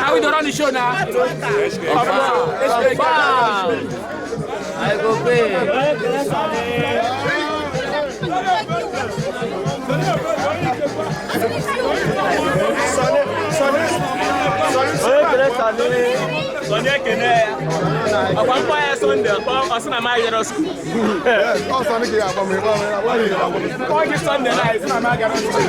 Are we don't run the show now? I go pay. Sonny ekene ya. Ọkwa mkpọ ya Sunday, ọ sị na m agara school. Kpọọ gị Sunday na sị na m agara school.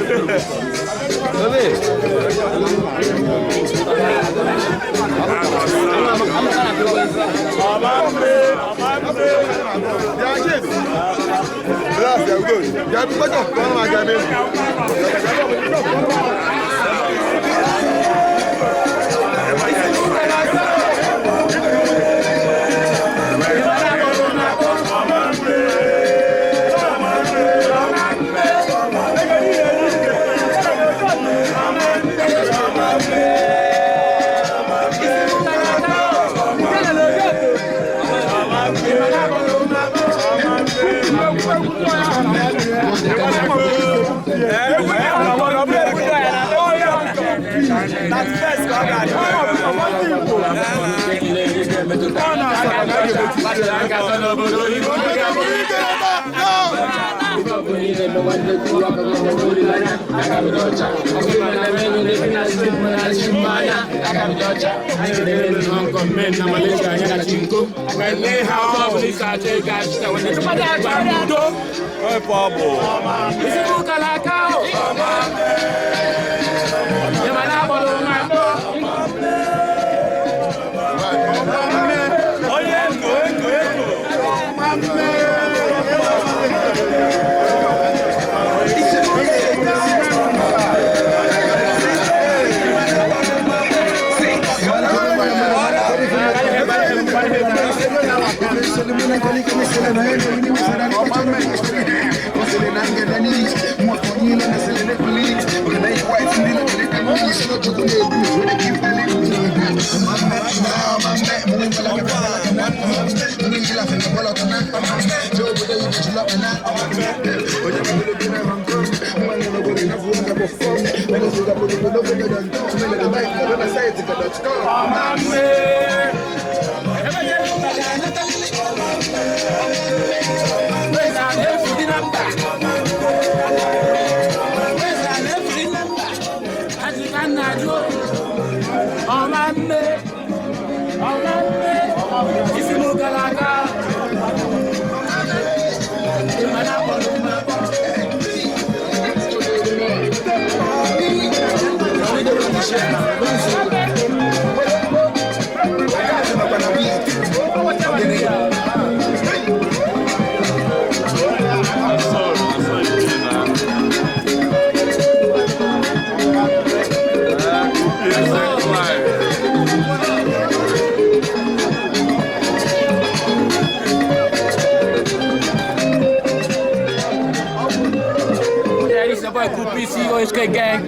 HK gang,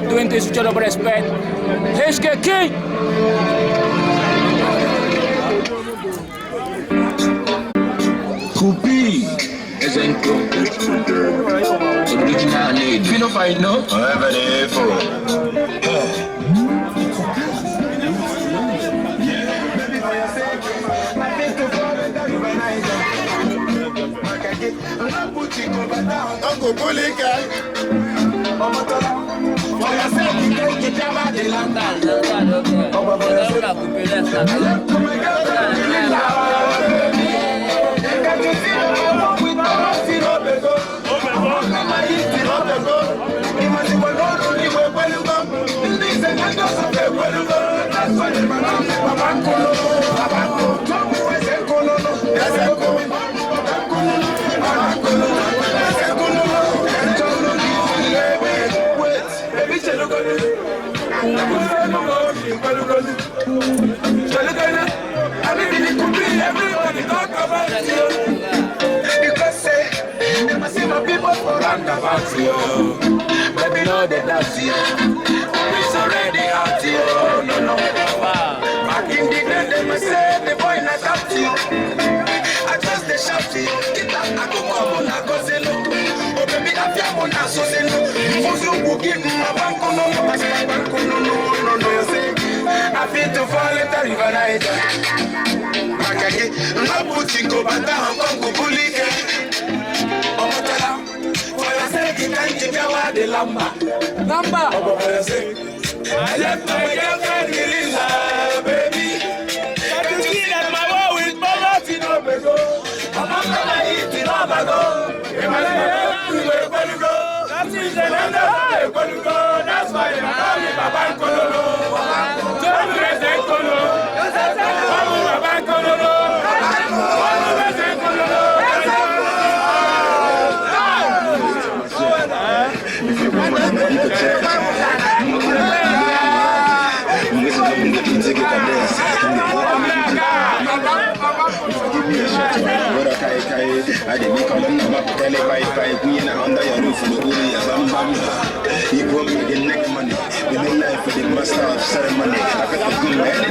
doing this with your respect. HK King! Kupi Ezenko Original name. You know find no? Whatever they for. Uncle Bulika. Everybody talk about you. Because say, I see my people for roundabout you. Baby, no, they doubt you. It's already out you. No, no. Back in the day, they must say the boy not out you. I just they shout to you. Get up, I go come on, I go say no. Oh, baby, I feel on I so say no. You will give me my bank, no, no, my bank, no, no, no, no. Say, I feel to fall in the river Niger. Nabuchingo bata Hong Kong kubulike. Omotala, for your sake, you can't give your the lamba. Lamba. For your sake, I left my girlfriend Melissa. n'ọbago. Igbo ekwelugo. Ndị ọzọ ekwelugo. That's why they call me Baba Nkololo. Tolu Eze Nkolo. Ọmụ Baba Nkololo. Ọmụ Eze Nkololo. I didn't make all the number, tell it by five, we and under your roof, no, bam bam. You go make the neck money, the life for the master of ceremony. I got the good man,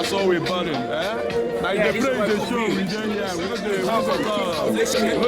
That's all we're burning, eh? Like the play the show, we don't yeah, we don't do we don't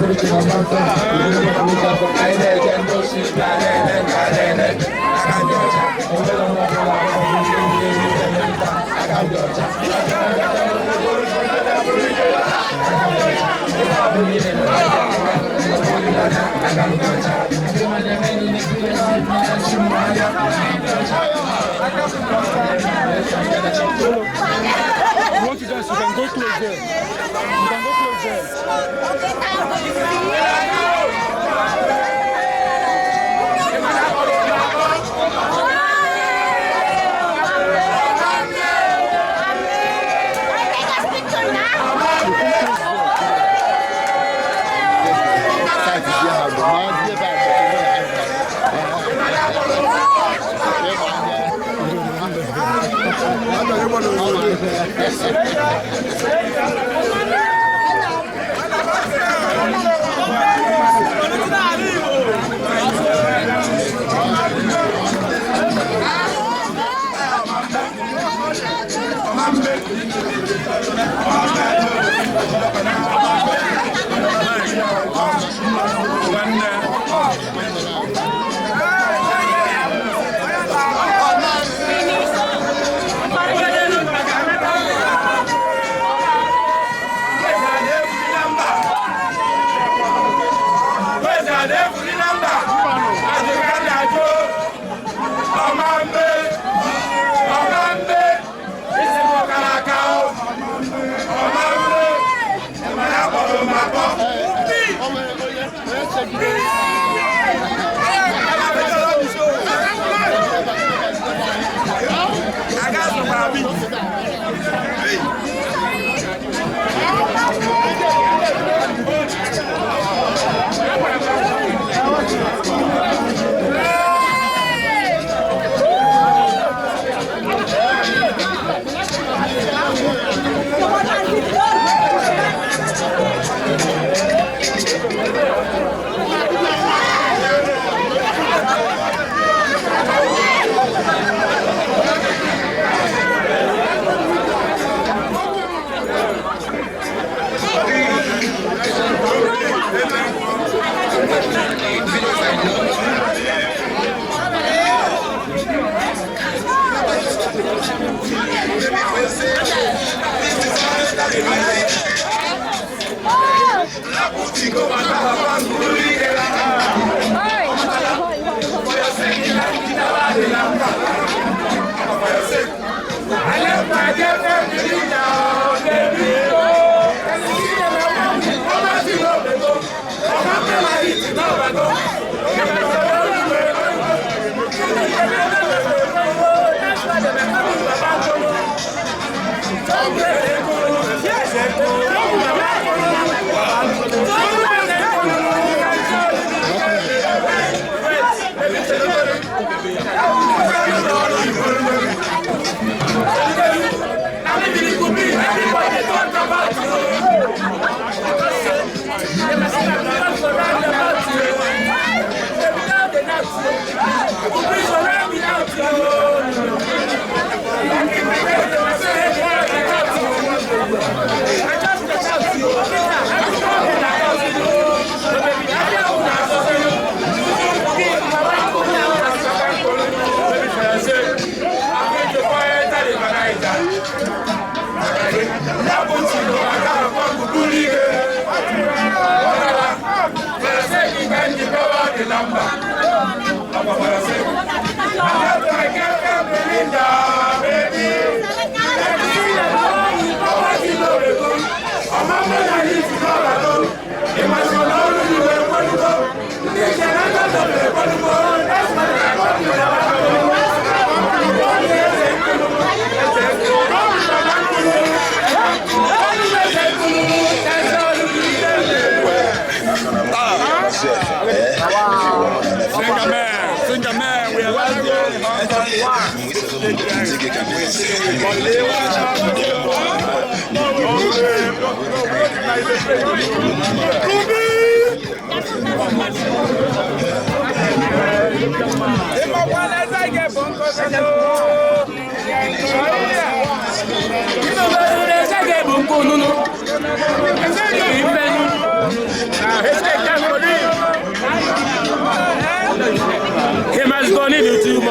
You want to dance, you can go close there. You can go close there.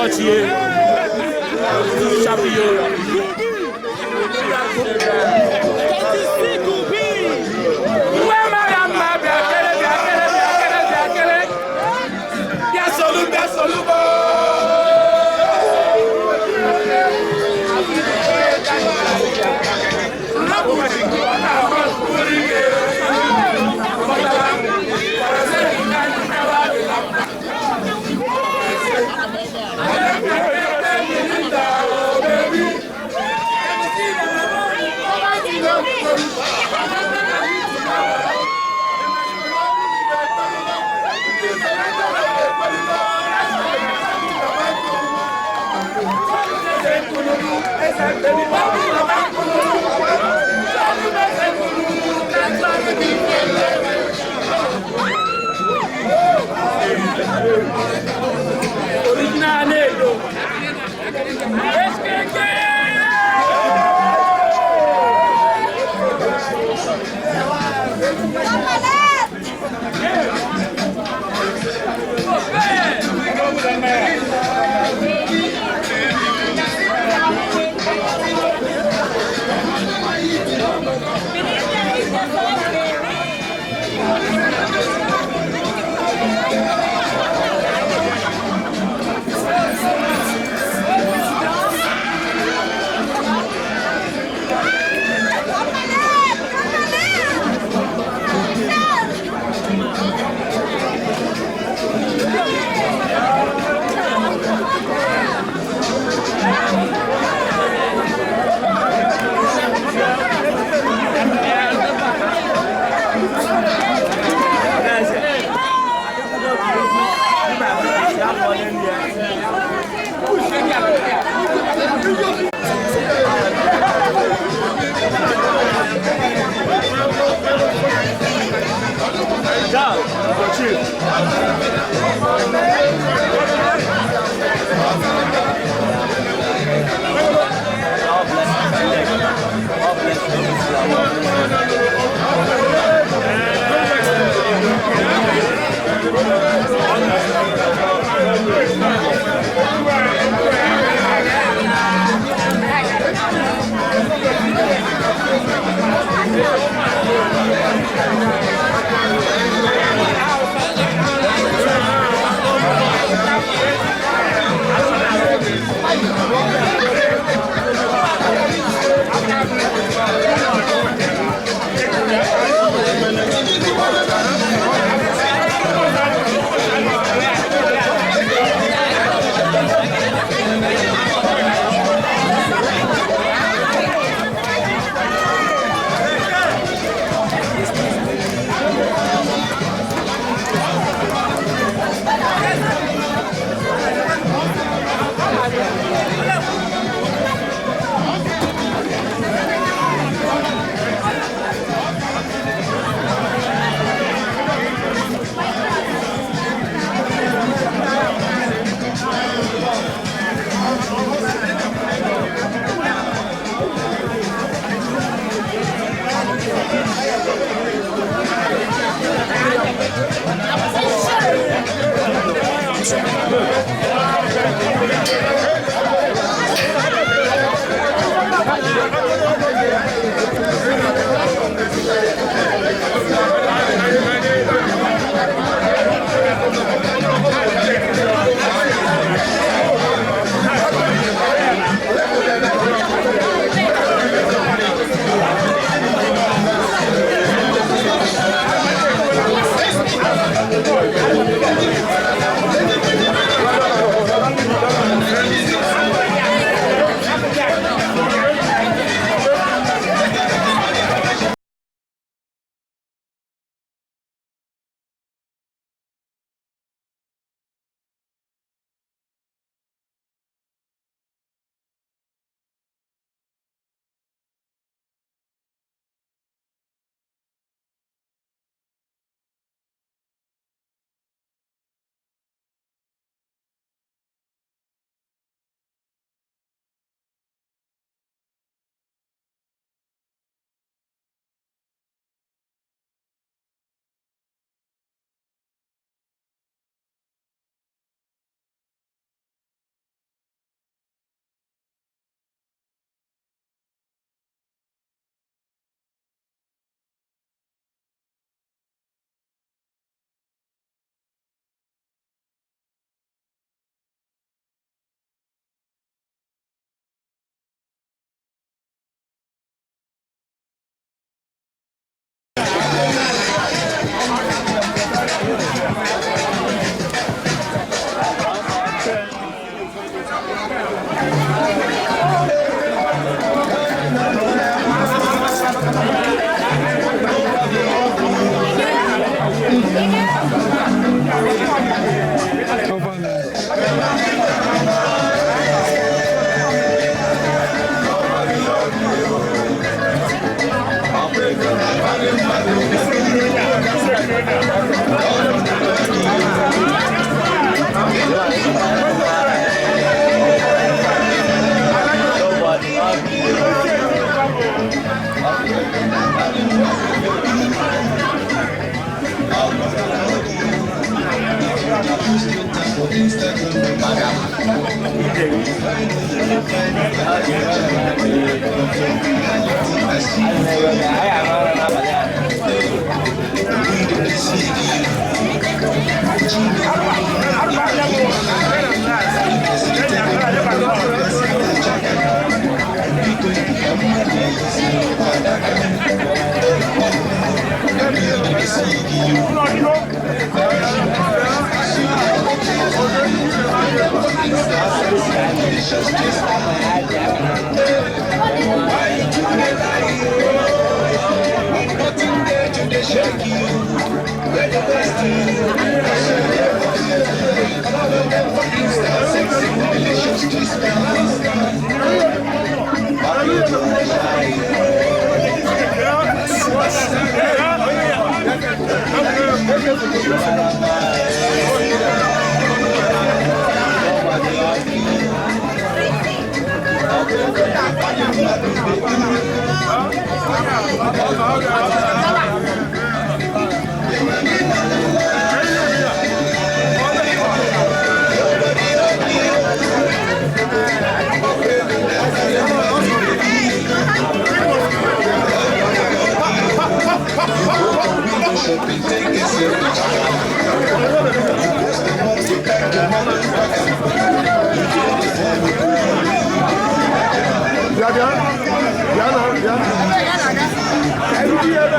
Ọchie Shapio. Nwa mara mma bịa kere bịa kere bịa kere bịa kere bịa solu bịa solu bo. Original Edo.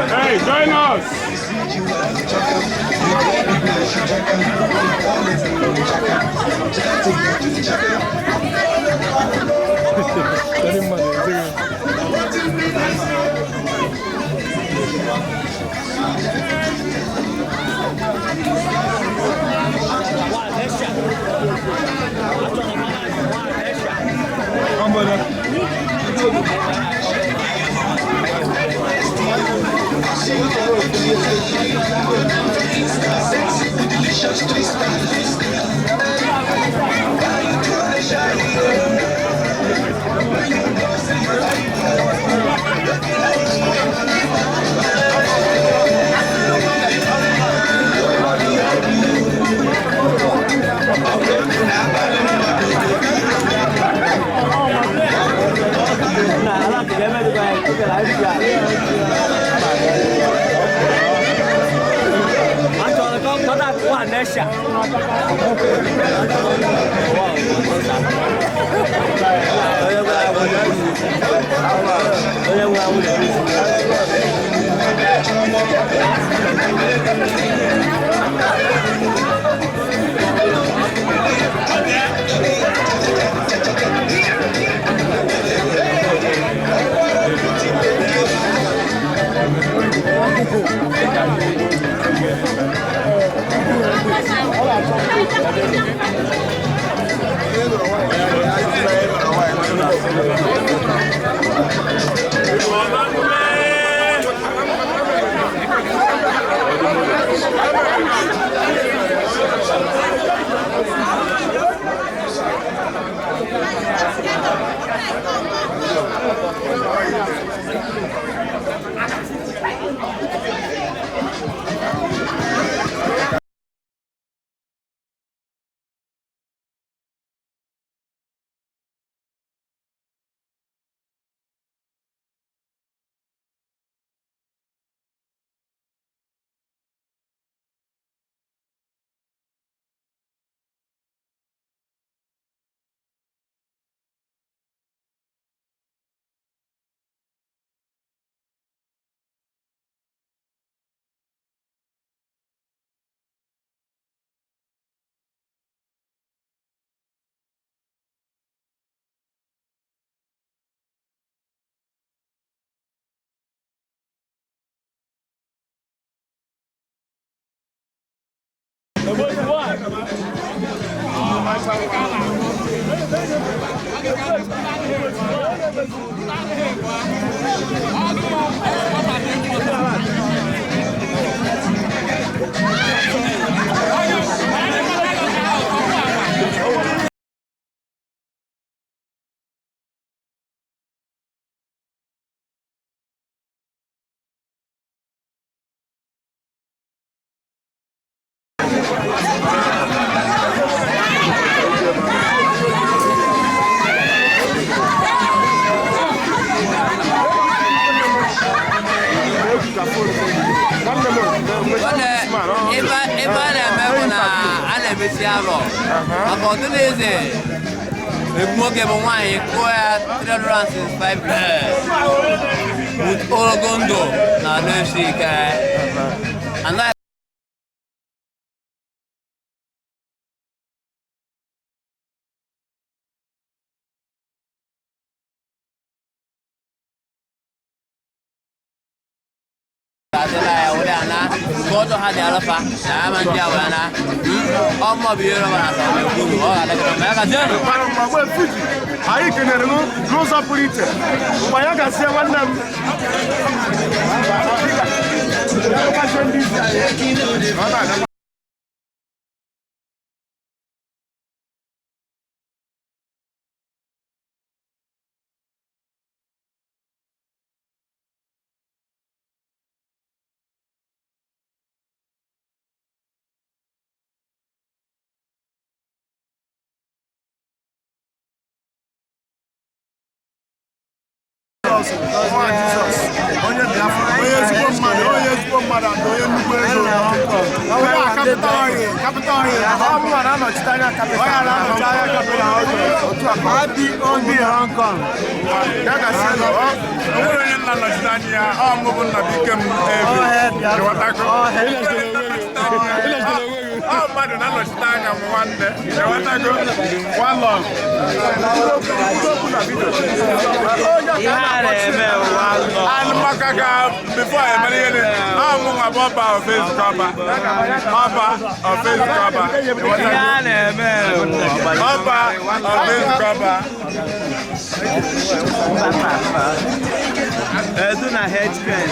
Hey, join us! Ebe a na-eme bụ na a na-emesi arọ maka ọdịna eze egbu nwoke bụ nwaanyị kụọ ya 365 days with ogologo ndụ na ahụ isi ike. Anaghị adịla ya were ya na nke ọjọọ ha dị alụfa na ya ma ndị a were na ọmụ bụ ihe rọba na asa na-ekwu ọ ga-adịkọrọ ma ya gazienụ. Mgbe Fuji, anyị kenere m n'ụzọ pụrụ iche. Mgbe ya gazie nwanne m. Nwa Jizọs, onye Biafra, onye ezigbo mmadụ, onye ezigbo mmadụ and onye nnukwu ego. Onye a capital oil, capital oil. Ọ mụnwa na-anọchite anya capital. Onye na-anọchite anya capital oil. Otu a IPOB Hong Kong. Ya gasị nọ, o nwere onye nna nọchite anya ya, ọ mụ bụ Nnabuikem Ebi. Ịghọtago? Ọ mmadụ na-anọchite anya m nwanne. Ịghọtago? One love. And maka ka before I emere ihe ọ mụ nwa bụ ọba of Ezukọba. Ọba of Ezukọba. Ọba of Ezukọba. Edu na HPN.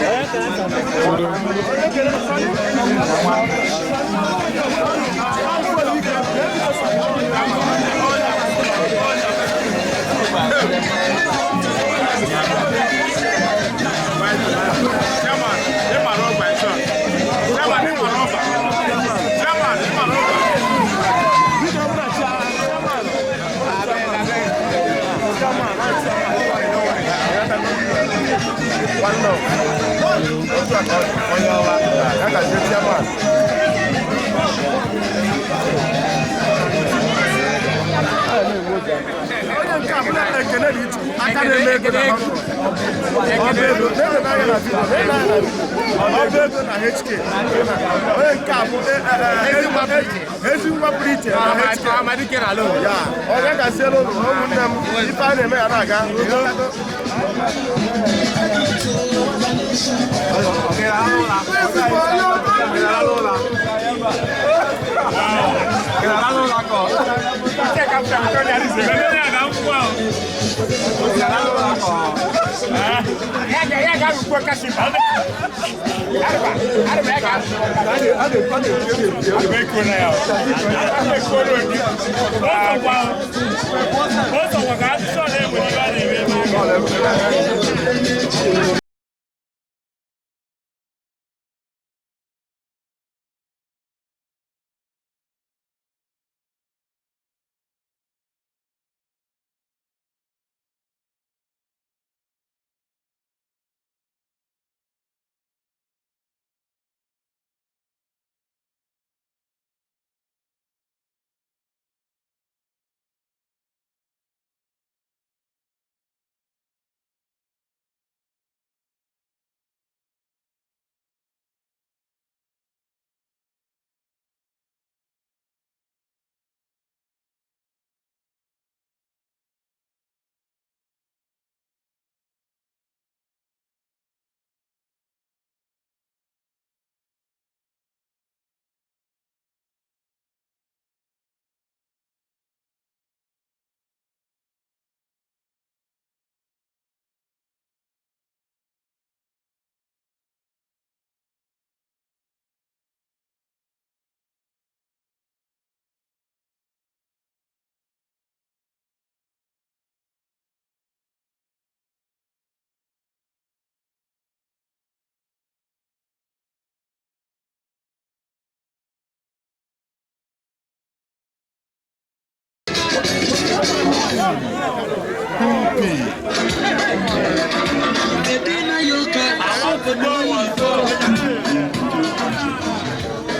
Chairman, ịma rọba ịchọ. Chairman, ịma rọba. Chairman, ịma rọba. One love. Otu a ka ọ dị, onye ọma. Ya gazie chairman. Onye nke a bụla na-ekele dị iche, aka na-eme ego na Hong Kong. Ọba ego, na-ele n'anya na video, na-ele n'anya na video. Ọba ego na HK. Onye nke a bụ ezi nwa pụrụ iche na HK. Ya, ọ ya gaziela ụlọ ụmụnne m, ife a na-eme ya na-aga.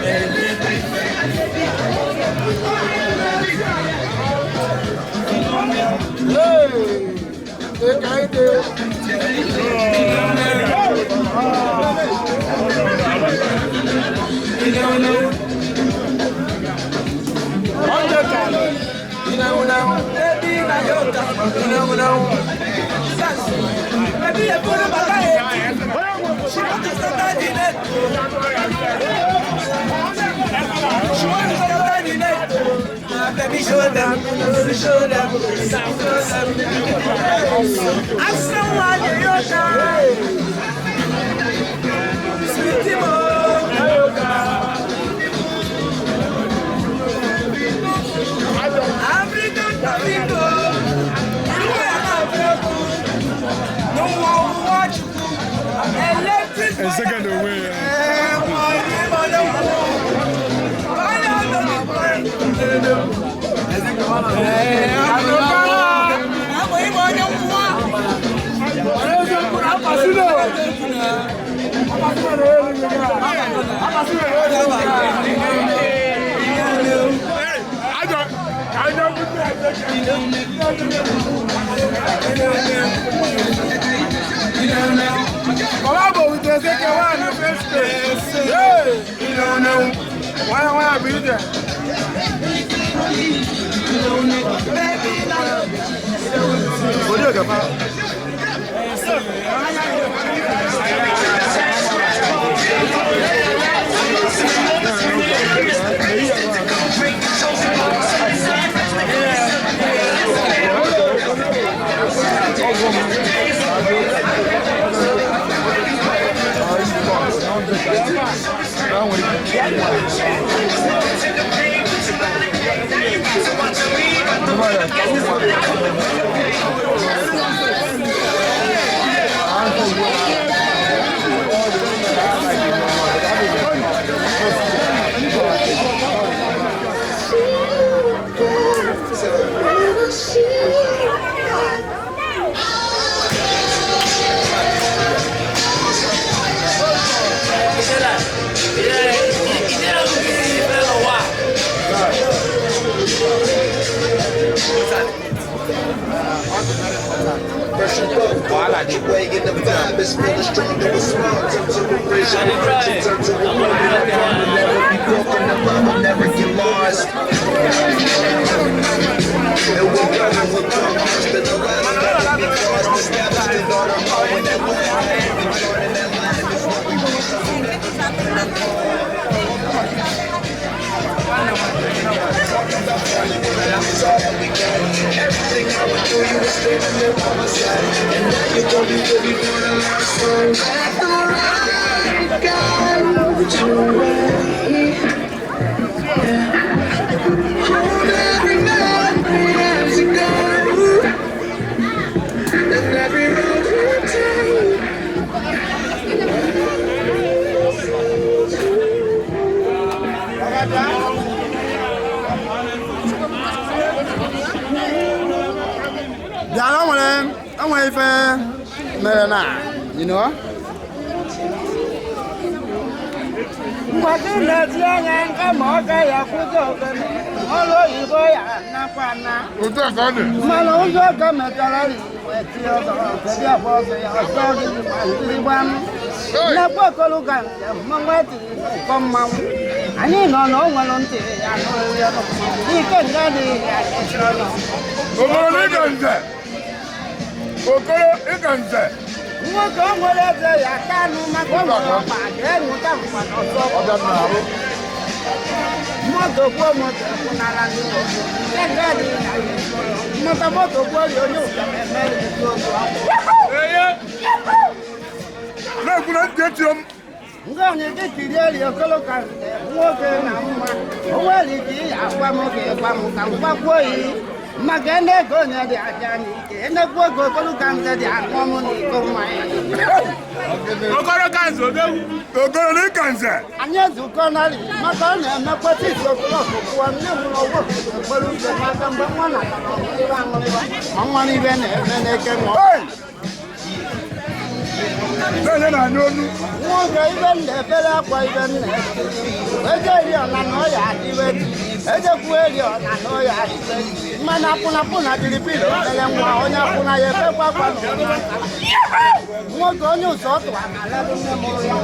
Baby, Baby, show them, show them, show them. I'm someone you're sweetie, African people, no one watch electric. A second away. Collabo with Ezekiel one first place. Hey, you don't know. Why be there? Way in the vibe is feeling stronger with smile. Turn to a bridge, turn to a road. Never be broken, the love will never get lost. And we're going with our hearts been alive, never be lost. Established it on our own, and we're joining that line is what we want. So we never It's all that we got. Everything I went through, you were standing there by my side. And now you're gonna be with me for the last time. Let the right guide your way. Hold every memory as you go. And every road you take. I want to you know. Okoro Ikanze. Nwoke o nwere eze ya ka anụ maka o nwere ọkpa ga-enweta mkpa n'ọzọ. Moto kwuo moto kwụnara ndị obodo. Nke dị ya mmata moto kwuo ri onye ụbịam emere ezi otu afọ. Na-ekwu na ntị echi m. Ndị onye gị kiri eri okolo ka nwoke na mma. O nwere ike ịya agwa m ka ịgwa m ka m gwakwuo yi. Maka ndị ego onye dị aja n'ike, nnekwu ego okolo ka nze dị anụ ọmụ na iko mmanya. Okoro ka nze odogwu. Okoro na ịka nze. Anyị ezukọ narị maka ọ na-emekwata isi okolo ọkụkụwa nne m na ọgwụ okporo ụzọ n'aka mgbe nwa natara ọṅụrịba aṅụrịba ma nwa n'ibe na-eme n'eke nwa. Na-enye na anyị olu. Nwoke ibe m na-ebere akwa ibe m na-ete. Ego iri ọna na ọ ya adịwe dị. Ejekwu eri ọ na n'oya mmanụ akwụnakwụna jiri pilo mere nwa onye akwụna ya ebekwa akwa n'ụwa nwoke onye ụzọ ọ tụwa na alabụ nne mụrụ ya.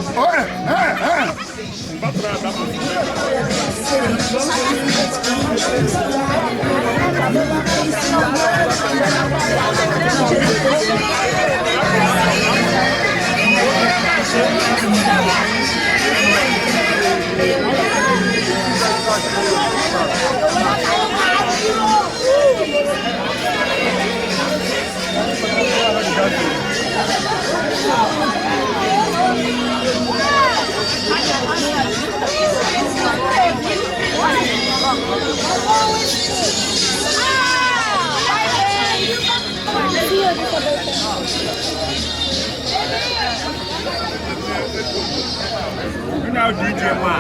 Now DJ man.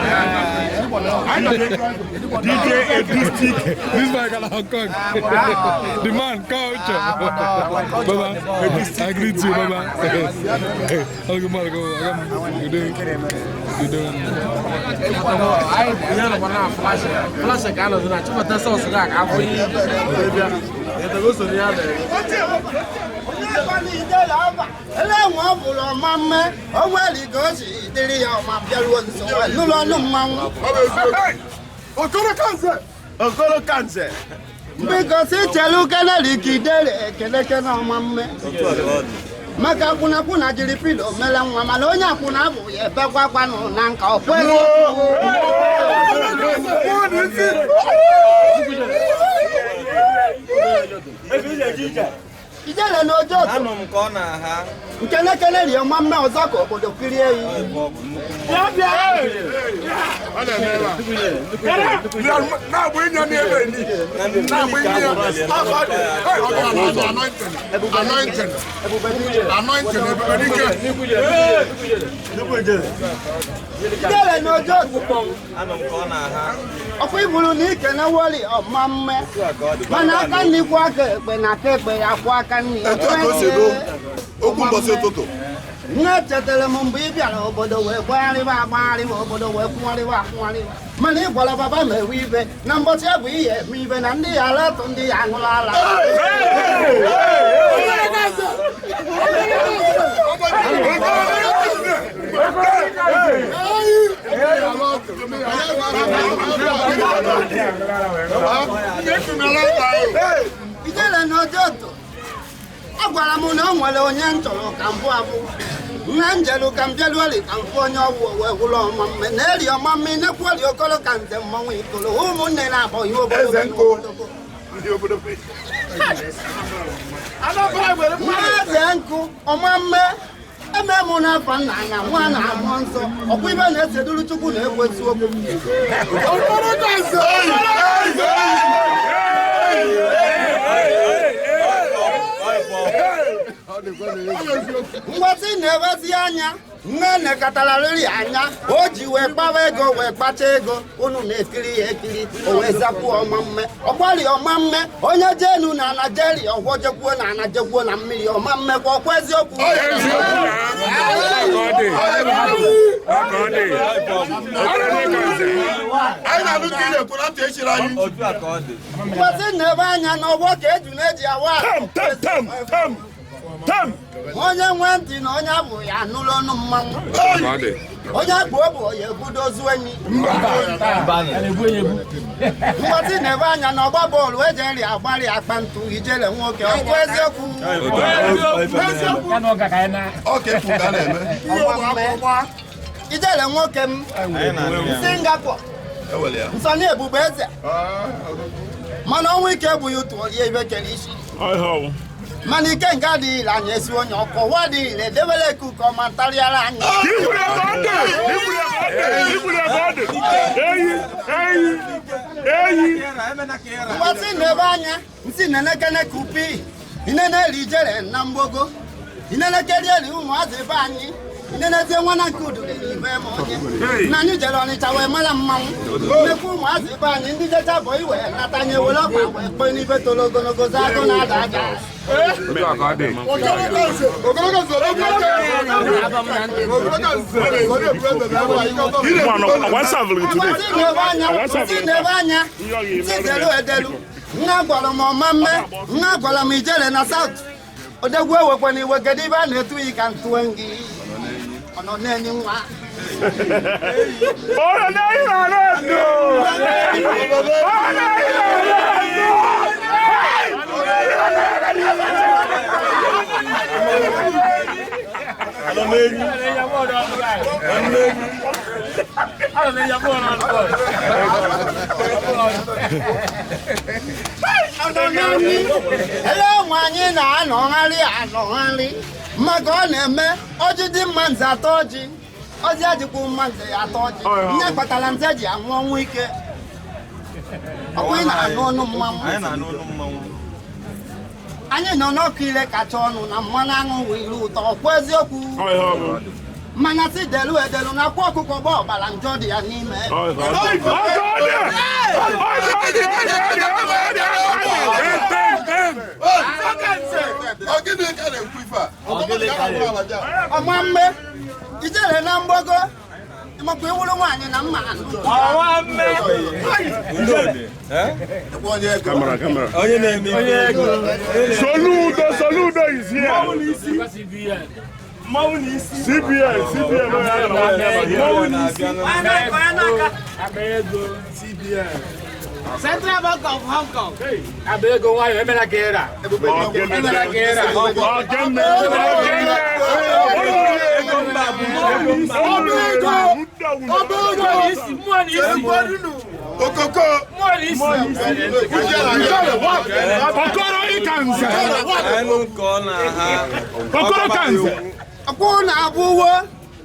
DJ Edustik. This man got Hong Kong. The man culture. Baba, I greet you, Baba. Hello, good morning. Good day. Good day. Ẹlẹ́wọ̀n ọ̀bùrọ̀ ọmọ mẹ́ ọwọ́ ẹ̀rí kan sì dìrì ya ọmọ abẹ́rù ọ̀sán lọ́nù ọ̀nù mmanwụ. Okoro Kanze! Okoro Kanze! Biko si chelu keneli ka idere ekeleke na ọma mme. Maka akwụnakwụna jiri pilo mere nwa mana onye akwụna abụ ya ebekwa akwanụ na nka ọkwa ijele na ojo Anụ m ka ọ na-aha. nkelekele rie ọma mme ọzọ ka obodo kirie yi. Na-agba ịnya n'ebe ni. Na-agba ịnya. Anointing. Anointing. Ebube dike. Ijele na ojo Anụ m ka ọ na-aha. ọkwa iburu na ike na wọli ọma mme mana aka nri kwụ aka ekpe na aka ekpe ya kwụ aka nri. Etu a ka o si do okwu mbọsị ụtụtụ. Nne chetara m mgbe ị bịara obodo wee gbagharịba agbagharịba obodo wee kwụgharịba akwụgharịba mana ị gwara baba ma ewe ibe na mbọchị bụ ihe eme ibe na ndị ya ala atụ ndị ya aṅụrụ ala. Ijele na ojoto agwara m na o nwere onye m chọrọ ka mbụ abụ nna njelu ka m bịaruoli ka m fụ onye ọgwụ wee gwụrụ ọma mme na eri ọma mme nekwuoli okoro ka nze mmọnwụ ikoro ụmụnne na-abọghị obodo Eze nkụ. Eze nkụ ọma mme eme mụ n'afọ nna na nwa na amụọ nsọ ọkwa ibe na-eseduru Chukwu na-ekwesị okwu. Ngwasị na-ewezi anya nne nekọtara riri anya o ji wee kpawa ego wee kpacha ego unu na-ekiri ya ekiri o wee zakwuo ọma mme ọkwari ọma mme onye jenu na Naịjirịa ọgwọ jekwuo na ana jekwuo na mmiri ọma mme kwa ọkwa eziokwu. Anyị na-anụ ka ị na-ekwu na ntị echiri anyị. Ngwasị na-ebe anya n'ọgbọ ka eju na-eji awa onye nwe ntị na onye abụ ya anụrụ ọnụ mmanwụ onye akpụ obu ya ebudozu enyi. Ngwasị na-ebe anya na ọgba bọọlụ eji nri agbarị akpa ntụ ijele nwoke ọkwa eziokwu. Ijele nwoke m Singapore Nsọnị Ebube Eze mana ọnwa ike egbughị ụtụ orie ibe kere isi mana ike nke adịghị ile anyị esi onye ọkụ ụwa adịghị ile edebere eke ụkọ ma ntarịara anyị. Mgbasị na-ebe anya nsị na-enekene ka upi inene eri ijere na mgbogo inenekeri eri ụmụazị be anyị Nenezie nwa na nke udu ibe m onye na anyị jere Ọnịcha wee mara mmanwụ nnekwu ụmụazị be anyị ndị jecha bụ iwe nata anyị ewere ọkpa wee kpee n'ibe toro ogologo zaa agụ na-ada aja. N'ebe anya ntị edelu nna gwara m ọma mme, nna gwara m ijere na South odegwu ewekwana iwe, kedu ibe a na-etu yi ka ntụwe gị ọ nọ na-enye nwa. Ele ụmụ anyị na-anọgharị anọgharị maka ọ na-eme ọjị dị mma nze atọ ọjị ọjị adịkwu mma nze ya atọ ọjị nye kpatara nze ji anwụ ọnwụ ike. Ọkwa ị na-anụ ọnụ mmanwụ, anyị nọ n'ọkụ ire kacha ọnụ na mmanụ aṅụ wee iru ụtọ ọkwa eziokwu. Mmanya si delu edelu na akwa ọkụkọ gba ọbara njọ dị ya n'ime. Ọma mme ijere na mgbago maka iwuru nwaanyị na mma anụ. Soludo, Soludo is here. CBN, CBN. Central Bank of Hong Kong. Abego nwayọ emela ka ịra. Emela ka ịra. Okoko. Okoro Ikanze. Okoro Kanze. Ọkwụ na-abụwo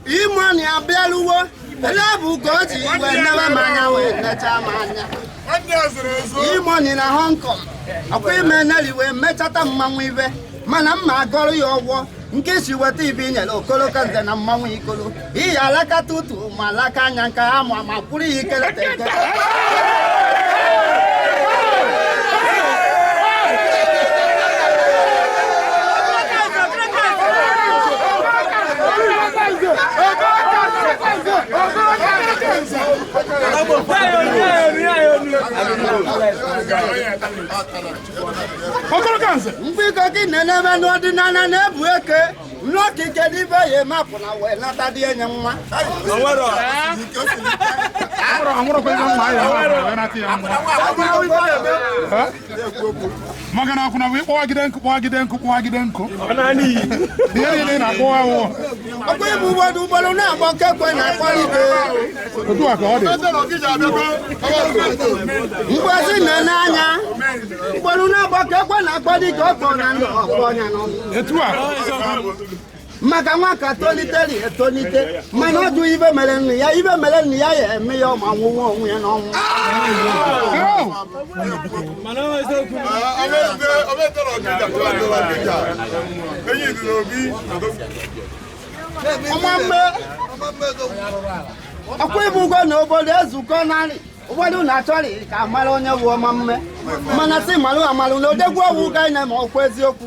ime na abịaluwo ele bụ ka o ji igwe nebe m anya wee necha m anya. Imoni na Hong Kong ọkwa ime neli wee mechata mmanwụ ibe mana mma agọrọ ya ọgwọ nke si weta ibe inyere okoloka nze na mmanwụ ikolo iyi alakata utu ma alaka anya nka ha ma ma kwuru ya ikeleta ekele. Mgbikọ gị na-enebe n'ọdịnala na-ebu eke n'okike d'ibe ya emapụ na wee nata dị enye nwa. Maka na akwụna bụ ịkpọwagide nkụ kpọwagide nkụ kpọwagide nkụ ihe niile na-akpọwa awụ. Ọkwa ibu ụgbọdụ ụgbọdụ na-agbọ nkekwe na-akpọlite. Otu a ka ọ dị. Mgbazi na n'anya ụgbọdụ na-agbọ nkekwe na-akpọ dịka ọkpọ na ndụ ọkpọ ọnya n'ọnụ. Etu a. Maka nwa ka tolitere etolite mana ọ jụ ibe mere nne ya ibe mere nne ya ya eme ya ọma nwụnwa onwe ya n'ọnwụ. Ọma mme ọkwa ibu ụgwọ na obodo ezukọ narị ụfọdụ na-achọrọ ka amara onye bụ ọma mme mana sị malụ amalụ na odegwu ọgwụ ga na-eme ọkwa eziokwu.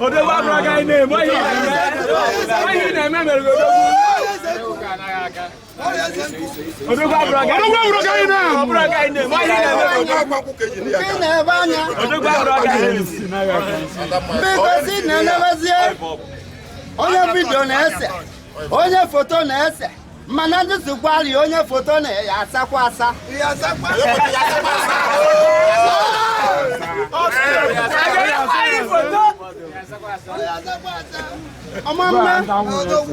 Nke na-ebe anya biko si na-elebezie onye vidio na-ese onye foto na-ese mana ndị sikwari onye foto na-asakwa asa. Ọma mma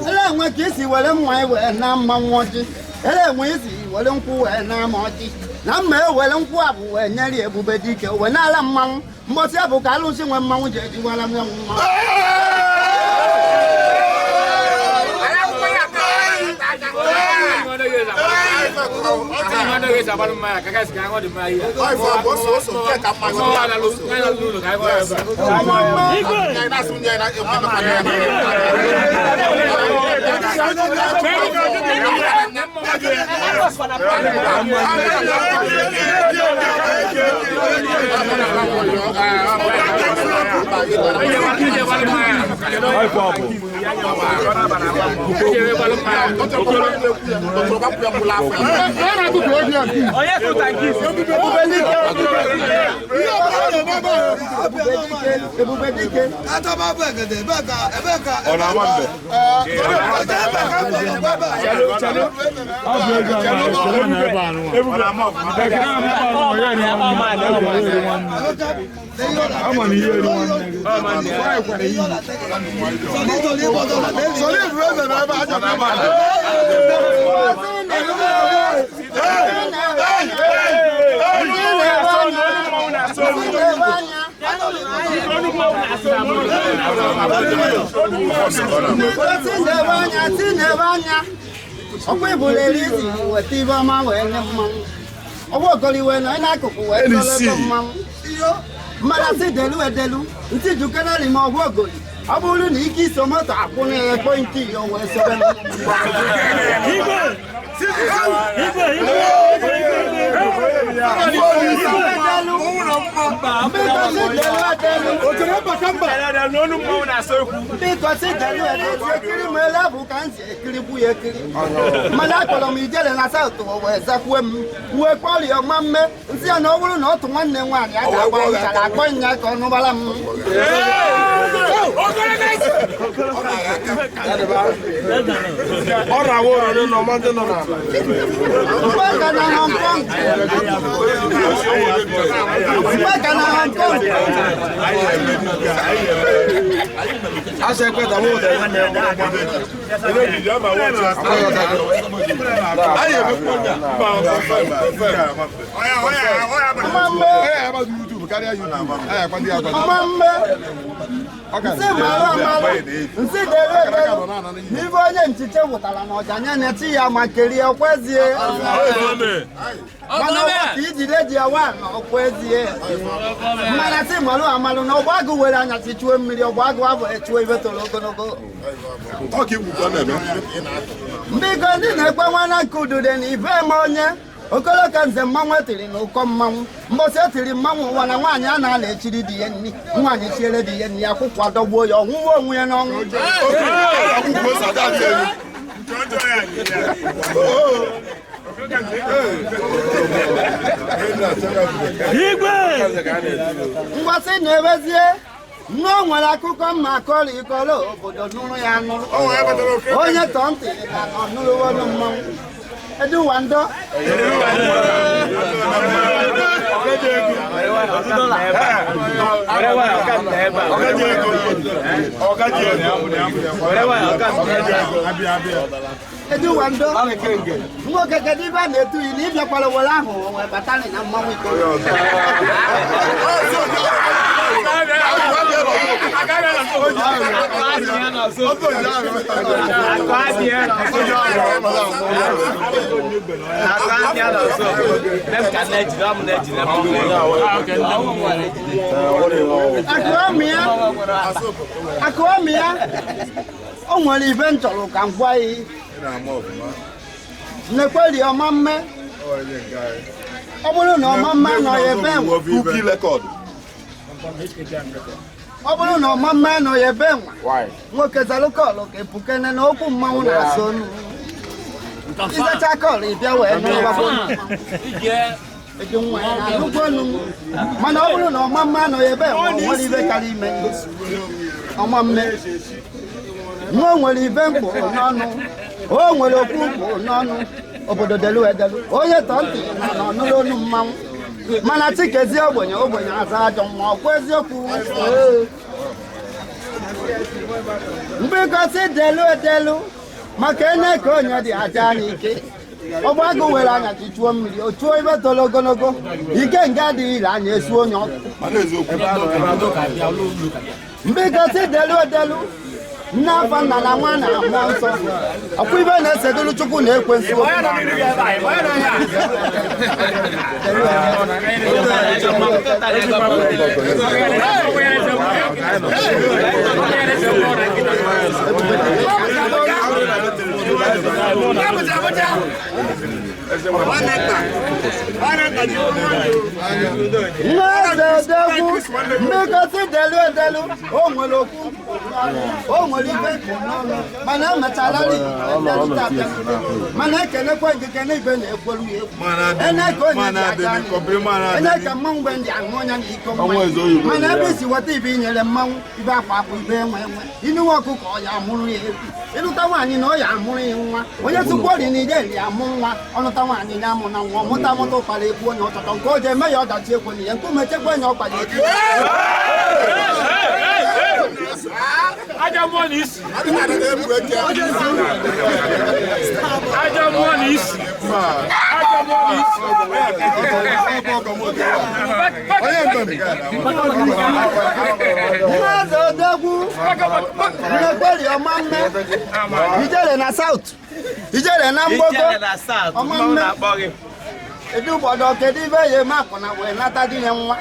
ele enwe ka isi were mma wee na mmanwụ ọjị ele enwe isi were nkwụ wee na ama ọjị na mma ewere nkwụ a bụ wee nyere ebube dike wee na-ala mmanwụ mbọsị ya bụ ka alụsị nwe mmanwụ ji ejiwara m ya mmanwụ. Ọkwa ibulere isi weta ibe ọma wee nye mmanwụ ọgwa okoliwe nọ n'akụkụ wee tọlọtọ mmanwụ mmanụ sị delu edelu ntị jukenali ma ọgwa ogoli ọ bụrụ na ike iso moto akwụ na ekwentị ya wee sobe ekiri m ele bụ ka m si ekirikwu ya ekiri mana akpọrọ m ijele na saụtụ wee zakwue m wee kpọrịa ọma mme nsị ya na ọ bụrụ na otu nwanne m nwaanyị a ga-agba nchara akpọ nya ka ọ nụbara m. Mgbe na Hong Kong, mgbe na Hong Kong, nsị mara amara nsị dere edere n'ibe onye nchiche wụtara n'ọja anya na-eti ya ma kerie ọkwezie mana ọgbakọ ijide ji ya wa na ọkwezie mana sị marụ amalụ na ọgbagụ were anya chichuo mmiri ọgbagụ abụ echuo ibe toro ogologo. Mbiko ndị na-ekwe nwana nke udude na ibe ma onye okoloka nze mmanwụ etiri na ụkọ mmanwụ mbọsị etiri mmanwụ ụwa na nwaanyị a na-ala echiri di ya nni nwaanyị chiere di ya nni akwụkwọ adọgbuo ya ọnwụwa onwe ya n'ọnwụ. Ngwasị na-ebezie nne o nwere akụkọ mma akọrọ ikọrọ obodo nụrụ ya nụrụ onye tọọ ntị ka ọ nụrụ ọnụ mmanwụ. Edu wando. Edu wando. Nwoke kedu ibe a na-etu yi na ịbịakwara were ahụ wee batara na mmanwụ iko. Akụọmịa o nwere ibe m chọrọ ka m gwa ya nnekweri ọma mme ọ bụrụ na ọma mme anọghị ebe nwa ọ bụrụ na ọma mme anọghị ebe nwa nwoke zalụ kọlụ ka epukene na okwu mmanwụ na-asọ onu izacha kọlụ ịbịa wee nụ mana ọ bụrụ na ọma mme anọghị ebe nwa nwere ibe karịa ime ọma mme nwa nwere ibe mkpụ n'ọnụ o nwere okwu mkpụ n'ọnụ obodo delu edelu onye tọọ ntị na ọnụrụ onu mmanwụ mana Chikezie ogbenye ogbenye aza ajọ mmụọ ọkwa eziokwu mbikọsị delu edelu maka ene ka onye dị aja n'ike ọgbagụ were anya chichuo mmiri o chuo ibe toro ogologo ike nga adịghị ile anya esu onye ọkụ mbikọsị delu edelu Nne afa nna na nwa na mmụọ nsọ. Ọkwa ibe na-esedolu Chukwu na ekwensu okwu. Nne eze odegwu mmekọsị delu edelu o nwere okwu o nwere ibe n'ọnụ mana emechala mana ekenekwa nkike na ibe na-ekwelu ya egwu ene ka onye ji aja ene ka mmanwụ mgbe ndị aṅụ ọnya na iko mmanya mana ebe isi weta ibe inyere mmanwụ ibe akwa akwa ibe enwe enwe inuwe ọkụkọ ọ ya amụrụ ya egwu ịlụta nwaanyị na ọ ya amụrụ ya nwa onye tupu ori na ide ri amụ nwa ọnụta nwaanyị na amụ na nwa mụta mụta ụkpara ekwu onye ọchọchọ nke o ji eme ya ọdachi ekwe na ya nkume chekwa onye ọkpara ekwu. Ajọ mmụọ na isi. Ajọ mmụọ na isi. Ajọ mmụọ na isi. Mmazi odogwu nnekweri ọma mme ijere na South ijere na mgbogo ọma mme edu ụbọdọ kedu ibe ya eme akwụna wee nata di ya nwa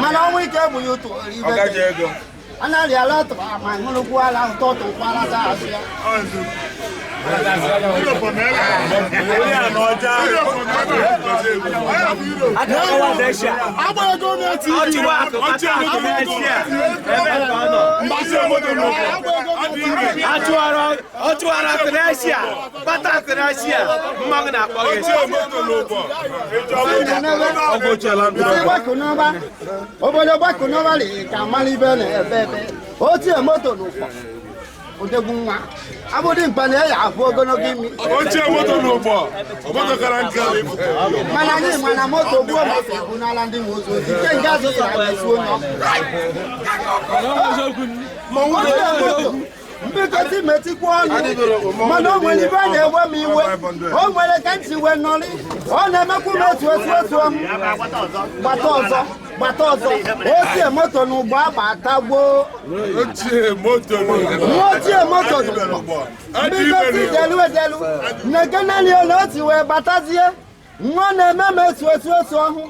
mana ọnwụ ike bụ ya otu ibe anarị ala tụrụ ama ṅụrụkwu ala ụtọ tụkwara za azụ ya. Ọchụwara Tunisia, bata Tunisia, mmanwụ na-akpọ gị. Obodo gbakụnọba ka amala ibe na-ebe ebe ochie moto n'ụkpọ odegwu nwa abụdị mkpa na ya afụ ogologo imi Ochie moto n'ụkpọ, moto kara nka. Mana anyị ma na moto gbuo maka ebu n'ala ndị nwe ozu ozi nke nga azụ sara ga-esi onye ọkụ. Mbikọta metikwa ọnụ mana o nwere ibe na-ewe m iwe o nwere ka ntị wee nọrị ọ na-emekwu m etu etu etu m gbata ọzọ gbata ọzọ ochie moto n'ụgbọ agbatagbo Ochie moto nwa ochie moto n'ụgbọ mbikọta idelu edelu na-ekeneli na otu wee gbatazie nwa na-eme m etu etu etu ọhụ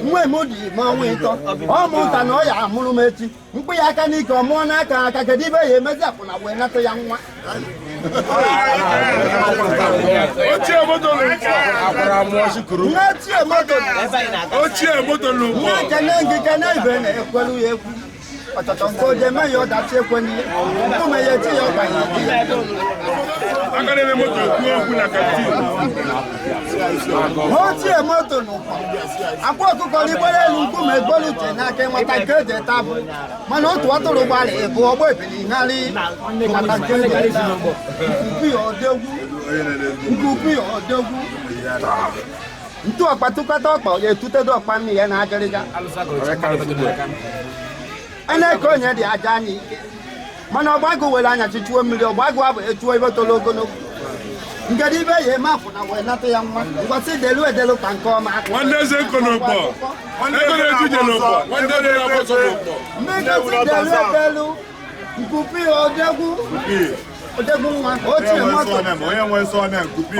nwa emodi ma ọnwa ịtọ ọ mụta na ọ ya amụrụ m echi mkpụ ya aka n'ike ọ mụọ n'aka aka kedu ibe ya emezi akwụna wee nata ya nwa. Ochie moto n'ụkpọ. Nwa ochie moto Ochie moto n'ụkpọ. Nwa kene ngike na ibe na-ekwelu ya ekwu ọchọchọ nke o ji eme ya ọdachi ekwenye nkume ya echi ya ọbanye ya. Aka na-eme moto ekwu okwu na kantiin. Ochie moto n'ụkpọ akwa ọkụkọ ligbere elu nkume egbolu uche n'aka nwata nke eji eta bụ mana otu atụrụ gbara ịbụ ọgbọ ebili gharị maka nke eji eta bụ nkupu ya odegwu nkupu ya odegwu ntu ọkpa tụkọta ọkpa ya etutedo ọkpa mmiri ya na agịrịga a na-eke onye dị aja anya ike mana ọgbagụ were anya chichuo mmiri ọgbagụ abụ echuo ebe toro ogologo nkedu ibe ya eme akwụna wee nata ya nwa ngwasị delu edelu ka nke ọma. Nwanne eze nko n'ụkpọ. Ego na-eju ije n'ụkpọ. Nwanne eze na-agba ọsọ n'ụkpọ. Mmekọsị delu edelu nkupi odegwu odegwu nwa ochie moto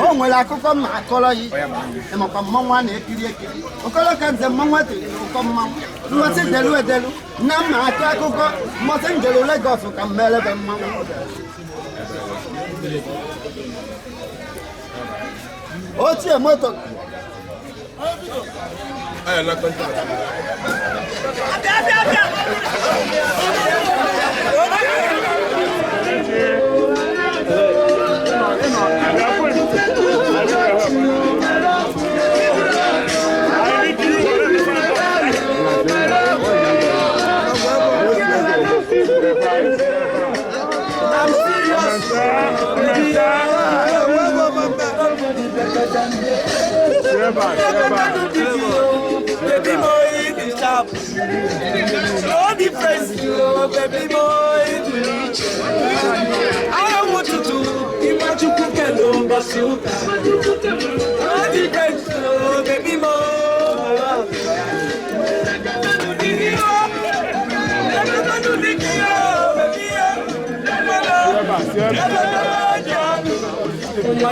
o nwere akụkọ m na-akọrọ ya ịmakwa mmanwụ a na-ekiri ekiri okoro ka nze mmanwụ etiri n'ụkọ mmanwụ mmasị delu edelu nna m na-akọ akụkọ mmasị m jere Legọs ka m merebe mmanwụ ochie moto. I'm serious. Baby boy, the sharp. No difference, baby boy, the rich. I want you to imagine cooking on Basuka. No difference, baby boy. I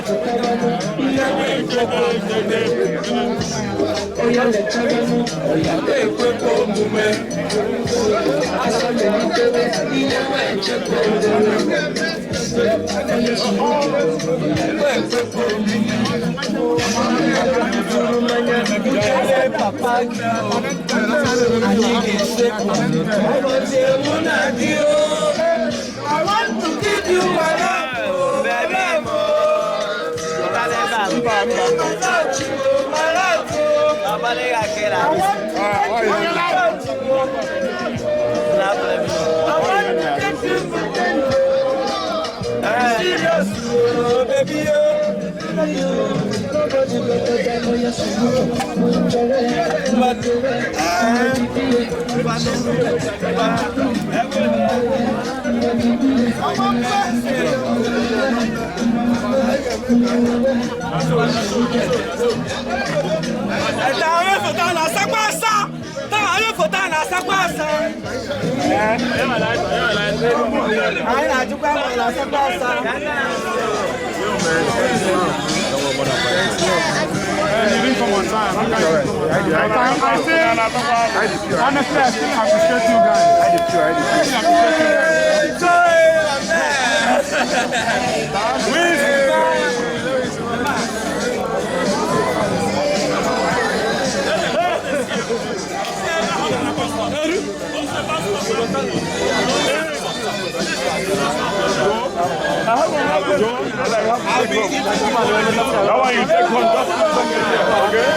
want to give you my love, baby. Honestly, I still appreciate you guys. I still appreciate you guys. That one you take home, just put something there, okay?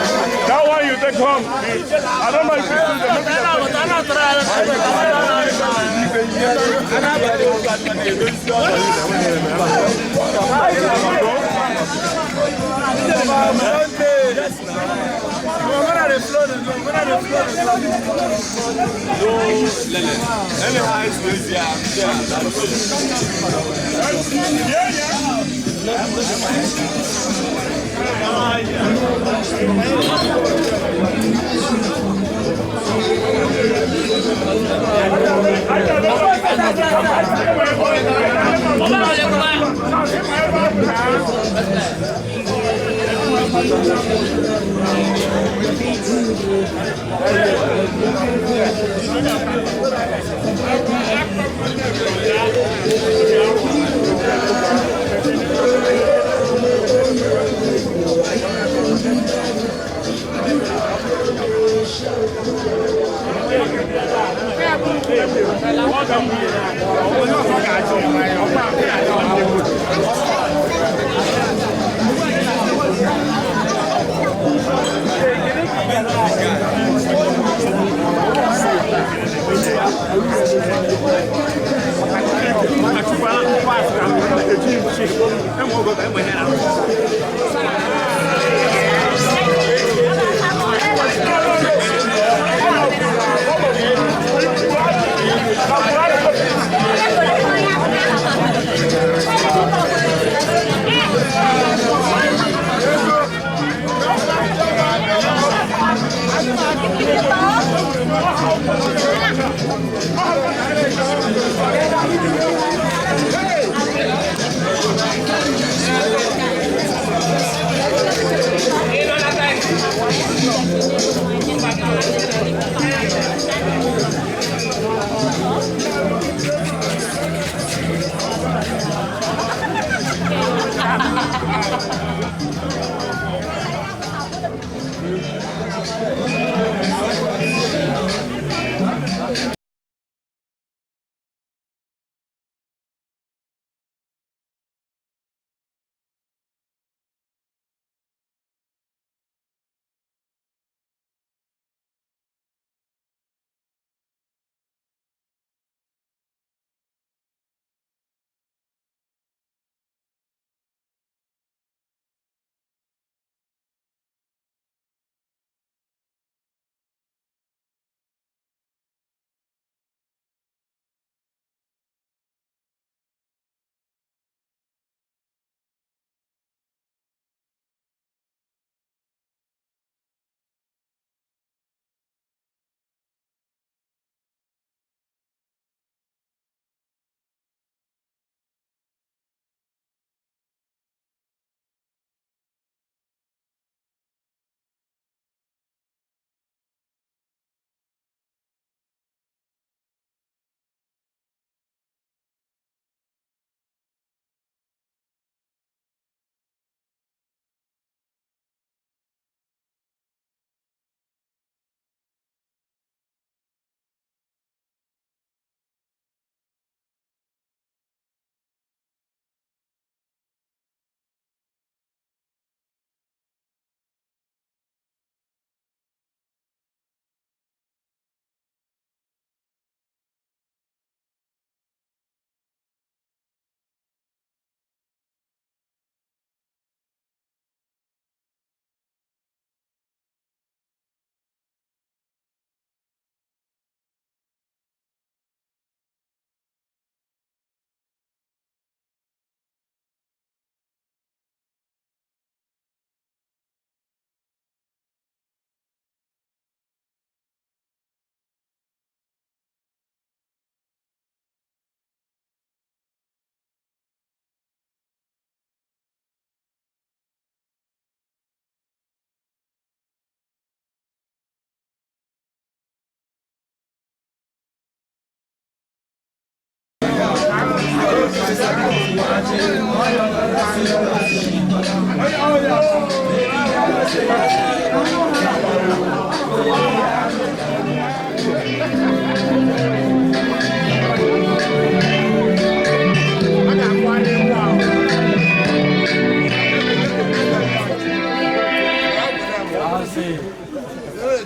That one you take home. I don't know if you see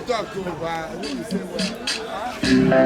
Dey talk o, but I no be say well.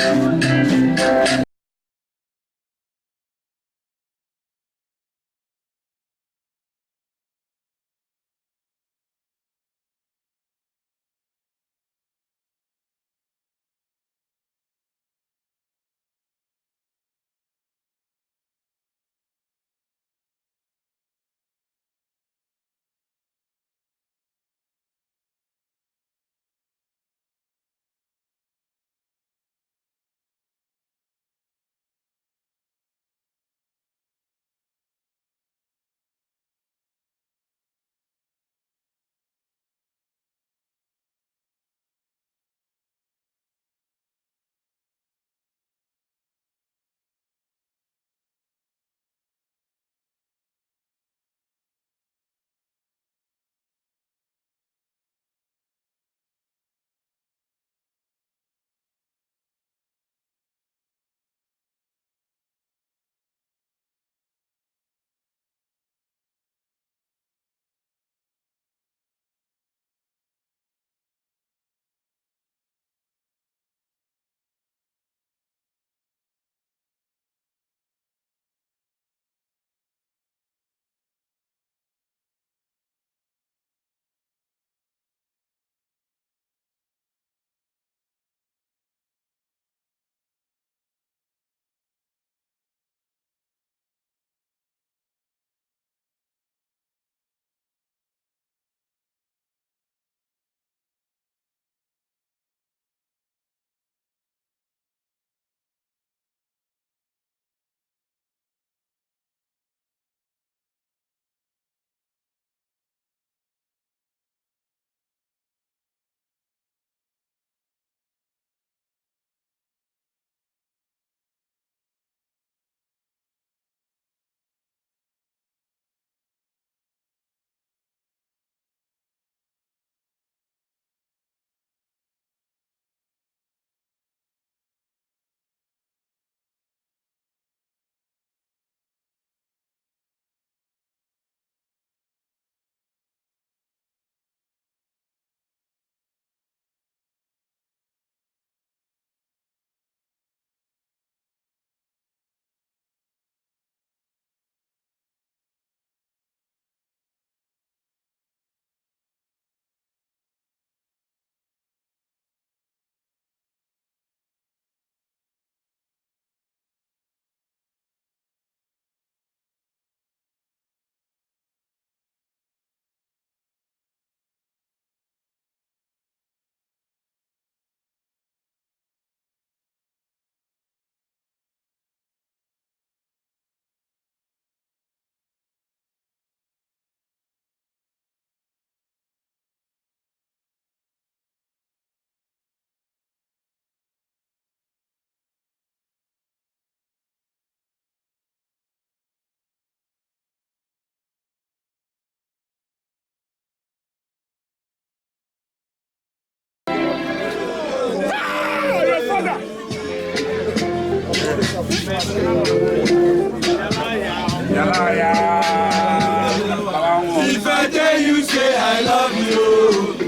If I tell you, say I love you.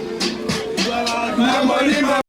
My money, my